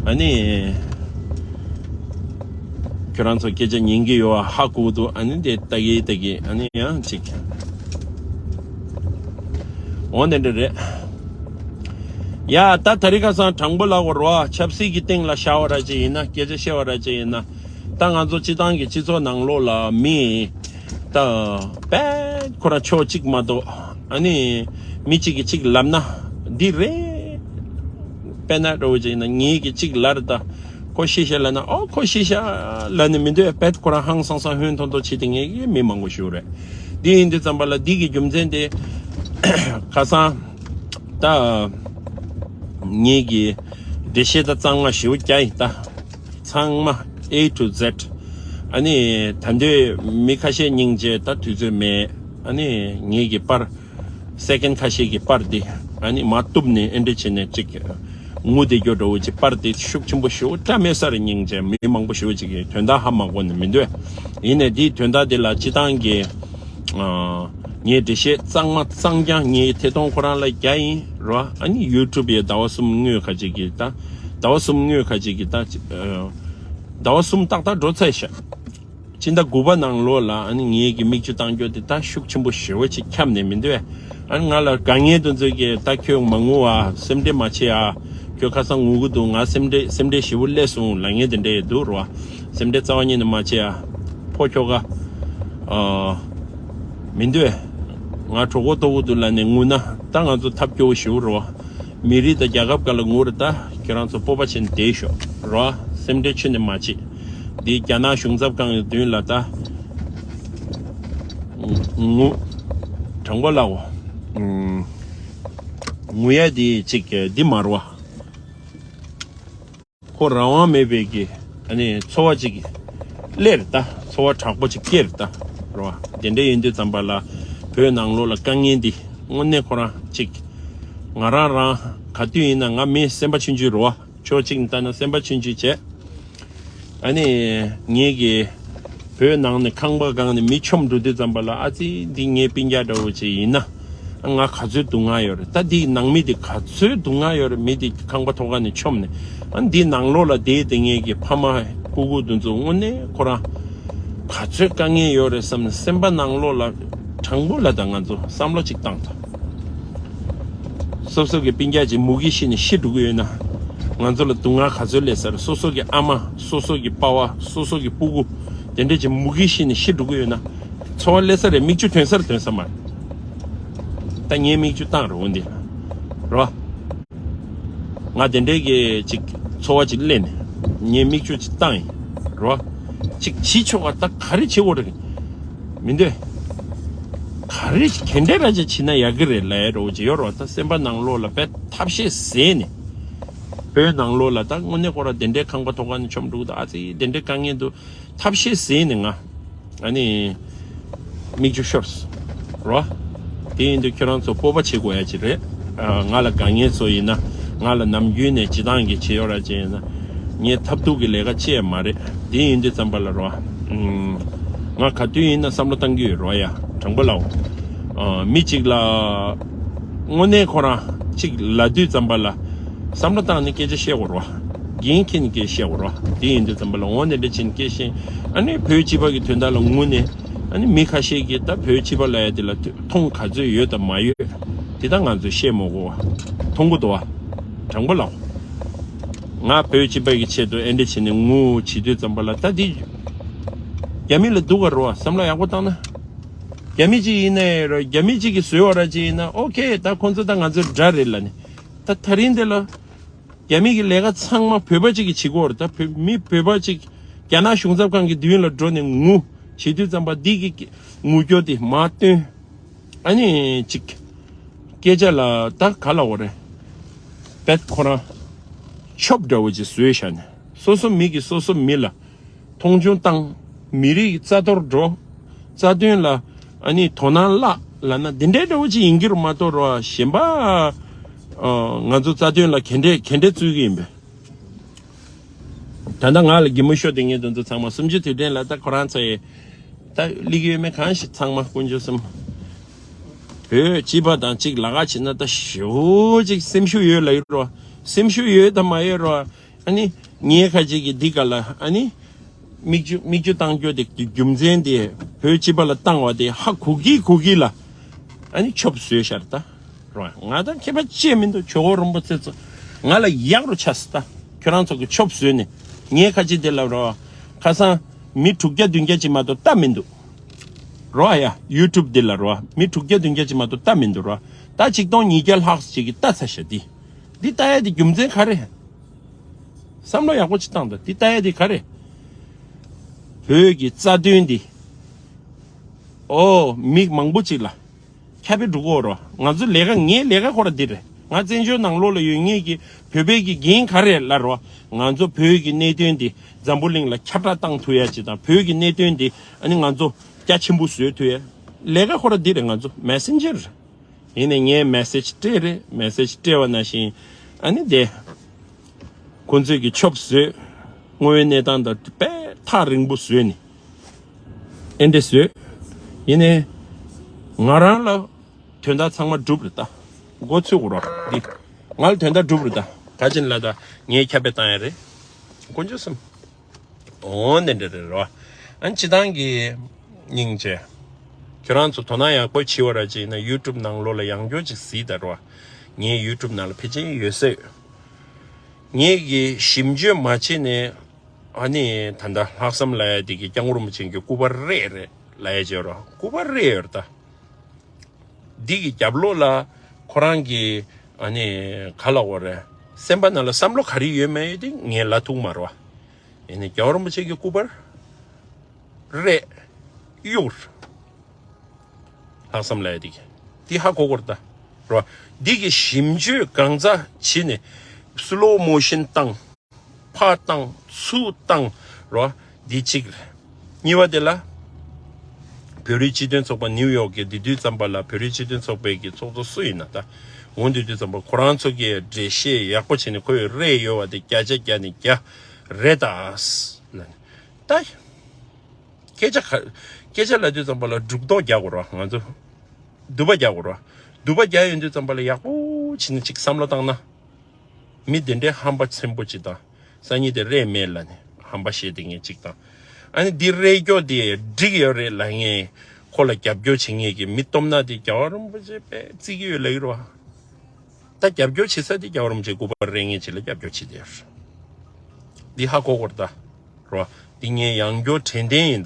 ཨ་ནི་ཁྱོད་རང་ཚོ་སྐད་ཆ་ཉན་གྱི་ཡོད་པ་ཧ་གོ་འདུག་ཨ་ནི་དེ་ལྟ་གི་ལྟ་གི་ཨ་ནི་ཡང་ཅིག་འོ་དེ་འདྲ་རེད། ཡ། ད་དེ་རིང་ཁ་སང་དྲང་པོ་ལབ་དགོས་རེད་བ། ཆབ་སྲིད་ཀྱི་སྟེང་ལ་བཞག་པ་ར་ཅིག་ཡིན་ན། སྐད་ཆ་བཤད་པ་ར་ཅིག་ཡིན་ན། ད་ང་ཚོ་སྤྱི་བཏང་གི་སྤྱི་ཚོགས་ནང་ལོགས་ལ་མི་ད་དཔེ་ཁོ་རང་ཕྱོགས་གཅིག་མ་གཏོགས། ཨ་ནི་མི་གཅིག་གིས་གཅིག་ལབ་ན་འདི་རེད། དཔེར་ན་འདྲ་བོ་ཅིག་ཡིན་ན་ངེད་ཀྱིས་གཅིག་ལབ་རེད་ད། ཁོ་ཤི་ཤ་ལབ་ན། ཨོ་ཁོ་ཤི་ཤ་ལབ་ནས་མི་འདོད་པས། ཁོ་རང་ཧང་སང་སང་ཧོན་ཐོར་ཐོར་བྱེད་དེ་ངེད་ཀྱི་མི་མང་པོ་ཞིག་རེད། འདི་ཡིན་དུས་ཙམ་པ་ལ་འདི་གི་རྒྱུ་མཚན་དེ་ཁ་སང་ད་ངེད་ཀྱི་འགྲེལ་བཤད་ད་གཙང་མ་ཞེ་པོ་རྒྱག་ཡིན་ད། ཚང་མ་A to Z། ཨ་ནི་ད་འདོད་མི་ཁ་ཤས་སྙིང་རྗེ་ད་དུས་ཚོད་མེད། ཨ་ནི་ངེད་ཀྱི་པར་སེ་ཀེན་ཁ་ཤས་ཀྱི་པར་འདི་ཨ་ནི་མ་བཏུབ་ནས་ཨེ་འདྲ་བྱས་ནས་ཅིག་ངུ་བསྡད་རྒྱུ་འདྲ་བོ་ཅིག་པར་འདི་ཤུགས་ཆེན་པོ་ཞེ་པོ་བཀྲ་མེད་ས་རེད། སྙིང་རྗེ། མི་མང་པོ་ཞེ་པོ་ཅིག་གིས་དོན་དག་ཧ་མ་གོ་ནས་མི་འདོད། ཡིན་ནས་འདིའི་དོན་དག་འདི་ལ་སྤྱི་བཏང་གི་ངས་འགྲེལ་བཤད་གཙང་མ་གཙང་རྐྱང་ངས་ཐད་གཏོང་ཁོ་རང་ལ་རྒྱག་ཡིན་རོ། ཨ་ནི་ཡུ་ཊུབ་ཡི་ཟླ་བ་གསུམ་སྔོན་ཁ་ཅིག་གི་ད་ཟླ་བ་གསུམ་སྔོན་ཁ་ཅིག་གི་ད་ཟླ་བ་གསུམ་ཏག་ཏག་འགྲོ་ཚར་ཤག་སྤྱི་ཟླ་དགུ་པ་ནང་ལོགས་ལ་ཨ་ནི་ངེད་ཀྱི་མིག་ཆུ་བཏང་རྒྱུ་དེ་ད་ཤུགས་ཆེན་པོ་ཞེ་པོ་ཅིག་ཁྱབ་ནས་མི་འདུག་ཨ་ནི་ང་ལ་དགའ་ངེས་དུ་ཚོད་ཀྱིས་ད་ཁྱོད་མ་ངུ་ཨ། སེམས་ཁྲལ་མ་བྱེད་ཨ། ཁྱོད་ཁ་སང་ངུ་གི་འདུག་ང་སེམས་ཁྲལ་སེམས་ཁྲལ་ཞེ་པོ་སླེབས་སོང་ལབ་མཁན་དེ་འདྲ་ཡི་འདུག་རོ། སེམས་ཁྲལ་རྩ་བ་ཉིད་ནས་མ་བྱེད་ཨ། ཕོ་ཁྱོ་ག་ཨ། མི་འདོད། ང་གྲོད་ཁོག་ལྟོགས་ཀྱི་འདུག་ལབ་ནས་ངུ་ན་ད་ང་ཚོ་ཐབས་སྐྱོ་བོ་ཞེ་པོ་རོ། མི་རིགས་དང་རྒྱལ་ཁབ་སྒང་ལ་ངུ་རེད། ད་ཁྱོད་རང་ཚོ་སྤོབས་པ་བྱས་ནས་བསྡད་ཤོག་རོ། སེམས་ཁྲལ་ཁྱོན་ནས་མ་བྱེད། འདི་རྒྱ་ནག་གཞུང་ཚབ་ཁང་གི་མདུན་ལ་ད་ངུ། དྲང་པོ་ལབ་འོ། ངུ་ཡ་འདི་ཅིག་འདི་མ་རེད་བ། ཁོ་རང་དབང་མེད་པའི་གི་ཨ་ནི་འཚོ་བ་ཅིག་སླེབས་རེད་ད། འཚོ་བ་དྲག་པོ་ཅིག་སྐྱེལ་རེད་ད་རོ། དེ་འདྲ་ཡིན་དུས་ཙམ་པ་ལ་བོད་ནང་ལོགས་ལ་དཀའ་ངལ་འདི་དངོས་གནས་ཁོ་རང་ཅིག་ང་རང་རང་ག་དུས་ཡིན་ན་ང་མི་སེམས་པ་ཆུང་ཆུང་རོ། ཕྱོགས་གཅིག་ནས་ལྟ་ན་སེམས་པ་ཆུང་ཆུང་བྱས། ཨ་ནི་ངེད་ཀྱི་བོད་ནང་ནས་ཁང་པ་སྒང་ནས་མི་མཆོངས་འགྲོ་དུས་ཙམ་པ་ལ་ཨ་ཙི་འདི་ངའི་སྤུན་ཀྱག་འདྲ་བོ་ཅིག་ཡིན་ན་ང་ག་ཚོད་སྡུག་བསྔལ་ཡོད་རེད། ད་འདིའི་ནང་མི་འདི་ག་ཚོད་སྡུག་བསྔལ་ཡོད་རེད། མི་འདི་ཁང་པ་ཐོག་ཁ་ནས་མཆོངས་ནས་ཨ་འདིའི་ནང་ལོགས་ལ་བསྡད་དེ་ངེད་ཀྱི་ཕ་མ་སྤུ་གུ་འདི་ཚོ་དངོས་གནས་ཁོ་རང་ག་ཚོད་དཀའ་ངལ་ཡོད་རེད་བསམ་ནས་སེམས་པ་ནང་ལོགས་ལ་དྲང་པོ་ལ་ད་ང་ཚོ་བསམ་བློ་ཅིག་བཏང་ཐལ། སོ་སོ་གི་སྤུན་ཀྱག་ཅིག་མུ་གེ་ཤི་ནས་ཤི་འགྲོ་གི་ཡོད་ན། ང་ཚོ་ལ་སྡུག་བསྔལ་ག་ཚོད་སླེབས་ས་རེད། སོ་སོ་གི་ཨ་མ། སོ་སོ་གི་པ་ཕ། སོ་སོ་གི་སྤུ་གུ། དེ་འདྲས་ཅིག་མུ་གེ་ཤི་ནས་ཤི་འགྲོ་གི་ཡོད་ན། འཚོ་བ་སླེབས་ས་རེད། མིག་ཆུ་ཐོན་ས་རེད། ཐོན་ས་མ་རེད། ད་ངས་མིག་ཆུ་བཏང་རེད་འོ་འདི། རོ། ང་དེ་འདྲས་ཀྱི་ཅིག་འཚོ་བ་ཅིག་སླེབས་ནས་ངས་མིག་ཆུ་ཅིག་བཏང་ཡིན། རོ། ཅིག་བྱེད་ཆོག་ག་ད་ག་རེ་བྱེད་དགོས་རེད། མི་འདོད། ག་རེ་ག་འདྲ་ར་ཅིག་བྱེད་ན་ཡག་གི་རེད་ལབ་ཡ་འདྲ་བོ་ཅིག་ཡོད་རོ། ད་སེམས་པ་ནང་ལོགས་ལ་དཔེ་ཐབས་ཤེས་ཟད་ནས། བོད་ནང་ལོགས་ལ་ད་དངོས་གནས་ཁོ་ར་དེ་འདྲའི་ཁང་པ་ཐོག་ཁ་ནས་མཆོངས་འགྲོ་གི་འདུག་ཨ་ཙི་དེ་འདྲའི་དཀའ་ངལ་འདུག་ཐབས་ཤེས་ཟད་ནས་ང་ཨ་ནི་མིག་ཆུ་ཤོར་སོང་རོ། དེ་ཡིན་དུས་ཁྱོད་རང་ཚོ་སྤོབས་པ་བྱེད་དགོས་ཡ་ཅིག་རེད། ཨ། ང་ལ་དགའ་མཁན་ཚོ་ཡིན་ན། ང་ལ་ནམ་རྒྱུན་ནས་བྱེད་སྟངས་ཀྱི་བྱེད་ཡོད་ར་ཅིག་ཡིན་ན། ངས་ཐབས་སྡུག་གི་ལས་ཀ་བྱེད་ཡ་མ་རེད། དེ་ཡིན་དུས་ཙམ་པ་ལ་རོ། ཨུམ། ང་ག་དུས་ཡིན་ན་བསམ་བློ་བཏང་གི་ཡོད་རོ་ཡ། དྲང་པོ་ལབ། ཨ། མི་གཅིག་ལ་དངོས་གནས་ཁོ་རང་གཅིག་ལབ་དུས་ཙམ་པ་ལ་བསམ་བློ་བཏང་ནས་སྐད་ཆ་བཤད་དགོས་རོ། འགན་འཁྱེར་ནས་སྐད་ཆ་བཤད་དགོས་རོ། དེ་ཡིན་དུས་ཙམ་པ་ལ་འོ་ནས་འདྲ་ཅིག་སྐད་བཤད། ཨ་ནི་བོད་སྤྱི་པ་གི་དོན་དག་ལ་ངུ་ནས། ཨ་ནི་མི་ཁ་ཤས་ཀྱིས་ད་བོད་སྤྱི་པ་ལབ་ཡ་དེ་ལ་མཐོང་ག་ཚོད་ཡོད་དང་མ་ཡོད་དེ་ད་ང་ཚོས་བཤད་མི་དགོས་པ། མཐོང་གི་འདུག་བ། དྲང་པོ་ལབ། ང་བོད་སྤྱི་པ་གི་ཆེད་དུ་ཨེ་འདྲ་བྱས་ནས་ངུ་བྱེད་དུས་ཙམ་པ་ལ་ད་འདི་རྒྱ་མི་ལ་སྡུག་ག་རེད་བ། བསམ་བློ་ཡག་པོ་བཏང་ན། རྒྱ་མི་གཅིག་ཡིན་ནའི་རོ། རྒྱ་མི་གཅིག་གིས་བཟོས་པ་ར་གཅིག་ཡིན་ན་ཨོ་ཁེ། ད་ཁོང་ཚོ་ད་ང་ཚོའི་དགྲ་རེད་ལབ་ནས། ད་ད་རིང་འདི་ལ་རྒྱ་མི་གི་ལས་ཀ་ཚང་མ་བོད་པ་གཅིག་གིས་བྱེད་ཀྱི་ཡོད་རེད། ད་བོད་མི་བོད་པ་གཅིག་རྒྱ་ནག་གཞུང་ཚབ་ཁང་གི་མདུན་ལ་འགྲོ་ནས་ངུ་བྱེད་དུས་ཙམ་པ་འདི་གི་ངུ་སྐྱོ་དེ་མ་སྟོན། ཨ་ནི་ཅིག་སྐད་ཆ་ལ་ད་ག་ལབ་དགོས་རེད། བེད་ཁོ་རང་ཆོབ་འདྲ་བོ་ཅིག་བཟོས་བཞག་ནས་སོ་སོ་མི་གིས་སོ་སོ་མི་ལ་མཐོང་ཆུང་བཏང་། མི་རིགས་རྩ་གཏོར་འགྲོ། རྩ་དོན་ལ་ཨ་ནི་དོ་སྣང་བརླག་ལབ་ན་འདི་འདྲའི་འདྲ་བོ་ཅིག་ཡིན་གྱི་རེད་མ་གཏོགས་རོ། གཞན་པ་ཨ་ང་ཚོ་རྩ་དོན་ལ་ག་འདྲས་ག་འདྲས་བརྩི་གི་ཡིན་པས། ད་ལྟ་ང་ལ་གད་མོ་ཤོར་དེ་ངས་དེ་ཚོ་ཚང་མ་གསུམ་བཅུ་དུས་དྲན་ལ་ད་ཁོ་རང་ཚོ་ཡི་ད་ལིག་ཡོད་མེད་གང་ཞིག་ཚང་མ་དཀོན་མཆོག་གསུམ། བོད་སྤྱི་པ་དང་གཅིག་ལ་ཁ་བྱེད་ན་ད་ཞེ་པོ་ཅིག་སེམས་ཤུགས་ཡོད་ལ་ཡོད་རོ། སེམས་ཤུགས་ཡོད་དང་མ་ཡོད་རོ། ཨ་ནི་ངས་ཁ་ཅིག་གི་འདི་ག་ལ་ཨ་ནི་མིག་ཆུ་མིག་ཆུ་བཏང་རྒྱུ་དེ་རྒྱུ་མཚན་དེ་བོད་སྤྱི་པ་ལ་བཏང་བ་དེ་ཧ་གོ་གི་གོ་གི་ལ་ཨ་ནི་ཆོབ་བཟོས་ཤར་ད་རོ། ང་ད་མཁས་པ་ཅེས་མི་འདུག་ཇོ་བོ་རིན་པོ་ཆེ་ཚོ་ང་ལ་ཡག་རུ་ཆགས་སོང་ད། ཁྱོད་རང་ཚོ་གི་ཆོབ་བཟོས་ནས་ངས་ཁ་ཅིག་དེ་ལ་རོ། ཁ་སང་མི་དྲུག་བརྒྱ་བདུན་བརྒྱ་ཅིག་མ་གཏོགས་ལྟ་མི་འདུག་རོ། ཨ་ཡ་ཡུ་ཊུབ་འདི་ལ་རོ། མི་དྲུག་བརྒྱ་བདུན་བརྒྱ་ཅིག་མ་གཏོགས་ལྟ་མི་འདུག་རོ། ད་ཆིག་སྟོང་ཉིས་བརྒྱ་ལྷག་ཅིག་གིས་ལྟ་ཚར་ཤག་འདི། འདི་ལྟ་ཡ་དེ་རྒྱུ་མཚན་ག་རེ། བསམ་བློ་ཡག་པོ་ཅིག་བཏང་དང་། འདི་ལྟ་ཡ་དེ་ག་རེ། བོད་ཀྱི་རྩ་དོན་འདི། ཨོ་མི་མང་པོ་ཅིག་ལ་ཁྱབ་པའི་འགྲོ་གི་ཡོད་རོ། ང་ཚོ་ལས་ཀ་ངའི་ལས་ཀ་ཁོ་ར་འདི་རེད། ང་བཙན་བྱོལ་ནང་ལོགས་ལ་ཡོད་མཁན་གྱི་བོད་པའི་གི་འགན་ག་རེ་ལབ་རོགས། ང་ཚོ་བོད་ཀྱི་གནད་དོན་འདི་འཛམ་བུ་གླིང་ལ་ཁྱབ་བསྒྲགས་བཏང་ཐུབ་ཡ་ཅིག་དང་། བོད་ཀྱི་གནད་དོན་འདི་ཨ་ནི་ང་ཚོ་རྒྱ་ཆེན་པོ་བཟོས་ཐུབ་ཡ་ལས་ཀ་ཁོ་ར་འདི་རེད། ང་ཚོ་མེ་སེན་ཇར་རེད། ཡིན་ནའི་ངས་མེ་སེཇ་སྤྲད་རེད། མེ་སེཇ་སྤྲད་པ་ནང་བཞིན་ཨ་ནི་དེ་ཁོང་ཚོས་ཀྱི་ཆོབ་བཟོས། དངོས་ཡོད་གནས་སྟངས་དང་དཔེ་ཐག་རིང་པོ་བཟོས་ནས་ཨེ་འདྲ་བཟོས། ཡིན་ནའི་ང་རང་ལ་དོན་དག་ཚང་མ་འགྲུབ་རེད། ད་མགོ་ཚོས་གོ་རོགས་འདི། ང་ལ་དོན་དག་འགྲུབ་རེད། ད་ག་ཅིན་ལ་ད་ངས་ཁྱབ་སྤེལ་བཏང་ཡ་རེད། དཀོན་མཆོག་གསུམ། འོ་འདི་འདྲ་རེད་རོ། ཨ་ནི་སྤྱི་བཏང་གི་སྙིང་རྗེ། ཁྱོད་རང་ཚོ་དོ་སྣང་ཡག་པོ་བྱེད་པ་ར་ཅིག་ན་ཡུ་ཊུབ་ནང་ལོགས་ལ་ཡང་བསྐྱར་ཅིག་གཟིགས་དང་རོ། ངའི་ཡུ་ཊུབ་ནང་ལ་ཕལ་ཆེར་ཡོད་ས་ཡོད། ངས་ཀྱི་ཞིབ་འཇུག་མ་བྱས་ནས་ཨ་ནི་ད་ལྟ་ལྷག་བསམ་ལབ་ཡ་དེ་གི་སྐྱབས་མགོན་རིན་པོ་ཆེ་གི་སྐུ་པར་རེད་རེད་ལབ་ཡ་བྱས་རོ། སྐུ་པར་རེད་ཡོད་རེད་ད། འདི་གི་རྒྱབ་ལོགས་ལ་ཁོ་རང་གི་ཨ་ནི་ག་ལ་འོ་རེད། སེམས་པ་ནང་ལ་བསམ་བློ་ག་རེ་ཡོད་མེད་ཡོད་དེ་ངས་ལབ་ཐུབ་མ་རེད་བ། ཡིན་ནའི་རྒྱལ་བ་རིན་པོ་ཆེ་གི་སྐུ་པར་རེད་གཡུག་ལྷག་བསམ་ལབ་ཡ་འདི་གི་འདི་ཧ་གོ་གོ་རེད་ད་རེད་བ། འདི་གི་ཞིབ་འཇུག་གང་ཙམ་བྱས་ནས་སི་ལོ་མོ་ཤན་བཏང་། ཕར་བཏང་ཚུར་བཏང་རོ། འདི་གཅིག་རེད། གཉིས་པ་དེ་ལ། བོད་རིགས་སྤྱི་མཐུན་ཚོགས་པ་ནིའུ་ཡོག་གི་འདི་དུས་ཙམ་པ་ལ་བོད་རིགས་སྤྱི་མཐུན་ཚོགས་པའི་གི་ཚོགས་གཙོ་སུ་ཡིན་ན་ད། འོང་དུས་དུས་ཙམ་པ་ཁོ་རང་ཚོ་གི་འགྲེལ་བཤད་ཡག་པོ་བྱས་ནས་ཁོས་རེད་ཡོད་བ་དེ་བརྒྱ་ཆ་བརྒྱ་ནས་བརྒྱ་རེད་ད། ད། སྐད་ཆ་ག་སྐད་ཆ་ལབ་དུས་ཙམ་པ་ལ་སྒྲུབ་རྟོག་རྒྱག་དགོས་རོ། ང་ཚོ་སྡུག་པ་རྒྱག་དགོས་རོ། སྡུག་པ་རྒྱག་ཡོང་དུས་ཙམ་པ་ལ་ཡག་པོ་བྱས་ནས་ཅིག་བསམ་བློ་བཏང་ན། མི་དེ་འདྲའི་ཧམ་པ་ཆེན་པོ་ཅིག་དང་། སང་ཉིན་དེ་རེད་མེད་ལ་ནི་ཧམ་པ་བཤད་དེ་ངས་ཅིག་དང་། ཨ་ནི་འདི་རེད་སྐྱོ་དེ་འགྲིག་ཡོད་རེད་ལ་ངས་ཁོ་ལ་རྒྱབ་སྐྱོར་བྱེད་ངེས་ཀྱི་མི་སྟོབས་ན་དེ་རྒྱལ་བ་རིན་པོ་ཆེ་པས་བརྩི་གི་ཡོད་ལ་ཡོད་རོ། ད་རྒྱབ་སྐྱོར་བྱེད་ས་དེ་རྒྱལ་བ་རིན་པོ་ཆེ་སྐུ་པར་རེ་ངེས་ཅིག་ལ་རྒྱབ་སྐྱོར་བྱེད་དེ་ཡོད་རེད། འདི་ཧ་གོ་གོ་རེད་ད་རོ། འདི་ངས་ཡང་སྐྱོར་དྲན་རྟེན་ཡིན་ད་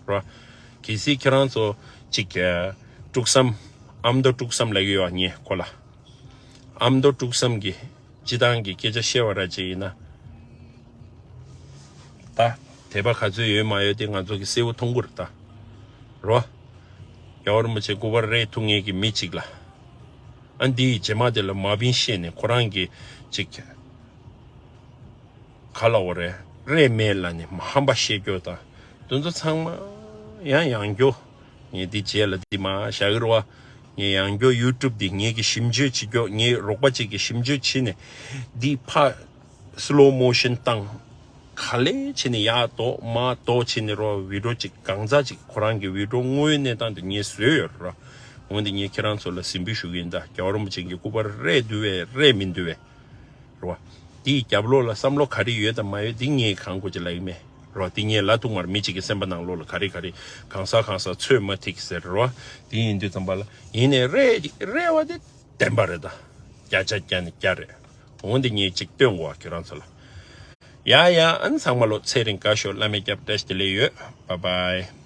རོ། གལ་སྲིད་ཁྱེད་རང་ཚོ་ཅིག་དཀྲུག་བསམ་ཨ་མདོ་དཀྲུག་བསམ་ལབ་ཀྱི་ཡོད་ངས་ཁོ་ལ། ཨ་མདོ་དཀྲུག་བསམ་གྱི་སྤྱི་བཏང་གི་སྐད་ཆ་བཤད་པ་ར་ཅིག་ཡིན་ན། ད་དད་པ་ག་ཚོད་ཡོད་མ་ཡོད་དེ་ང་ཚོ་གི་གསལ་བོ་མཐོང་གི་རེད་ད། རོ། རྒྱལ་བ་རིན་པོ་ཆེ་སྐུ་པར་རེ་ཐུག་ངེས་ཀྱི་མི་གཅིག་ལ། ཨ་འདིའི་རྗེས་མ་དེ་ལ་མ་བིན་བཤད་ནས་ཁོ་རང་གི་ཅིག་ག་ལ་འོ་རེད། རེད་མེད་ལ་ནི་མ་ཧམ་པ་བཤད་རྒྱུ་དང་། དེ་ཚོ་ཚང་མ་ཡང་ཡང་རྒྱུ། ངས་འདི་རྗེས་ལ་འདི་མ་བཞག་གི་རེད་བ། ངས་ཡང་རྒྱུ་ཡུ་ཊུབ་འདི་ངས་ཀྱི་ཞིབ་འཇུག་བྱེད་རྒྱུ། ངའི་རོགས་པ་གཅིག་གིས་ཞིབ་འཇུག་བྱས་ནས་འདི་ཕ་སི་ལོ་མོ་ཤན་བཏང་། ག་ལེ་བྱས་ནས་ཡར་ལྡོག་མར་ལྡོག་བྱས་ནས་རོ། བི་ཌིའོ་གཅིག་གང་ཙམ་ཅིག་ཁོ་རང་གི་བི་ཌིའོ་དངོས་ཡོད་གནས་སྟངས་འདི་ངས་བཟོས་ཡོད་རེད་ར། འོན་ཏེ་ངས་ཁྱེད་རང་ཚོ་ལ་གཟིམ་འབུལ་ཞུ་གི་ཡིན་ད། རྒྱལ་བ་རིན་པོ་ཆེ་གི་སྐུ་པར་རེད་འདུག་བས་རེད་མི་འདུག་བས། རེད་བ། དེའི་རྒྱབ་ལོགས་ལ་བསམ་བློ་ག་རེ་ཡོད་དང་མ་ཡོད་དེ་ངས་གང་དགོས་ཀྱི་ལབ་ཀྱི་མེད། རེད་བ། དེ་ངས་ལབ་ཐུབ་མ་རེད། མི་གཅིག་གི་སེམས་པ་ནང་ལོགས་ལ་ག་རེ་ག་རེ་གང་ཟག་གང་ཟག་ཚོད་མ་ཐིག་ཟེར་རེད་བ། དེ་ཡིན་དུས་ཙམ་པ་ལ་ཡིན་ནའི་རེད་རེད་བ་དེ་བདེན་པ་རེད་ད། བརྒྱ་ཆ་བརྒྱ་ནས་བརྒྱ་རེད། འོན་ཏེ་ངས་གཅིག་སྟོན་དགོས་བ་ཁྱོད་རང་ཚོ་ལ། ཡ་ཡ་ཨ་ནི་ཚང་མ་ལོ་ཚེ་རིང་དགའ་ཤོག་བླ་མའི་སྐྱབས་བཀྲ་ཤིས་བདེ་ལེགས་ཡོད། བཱའི་བཱའི།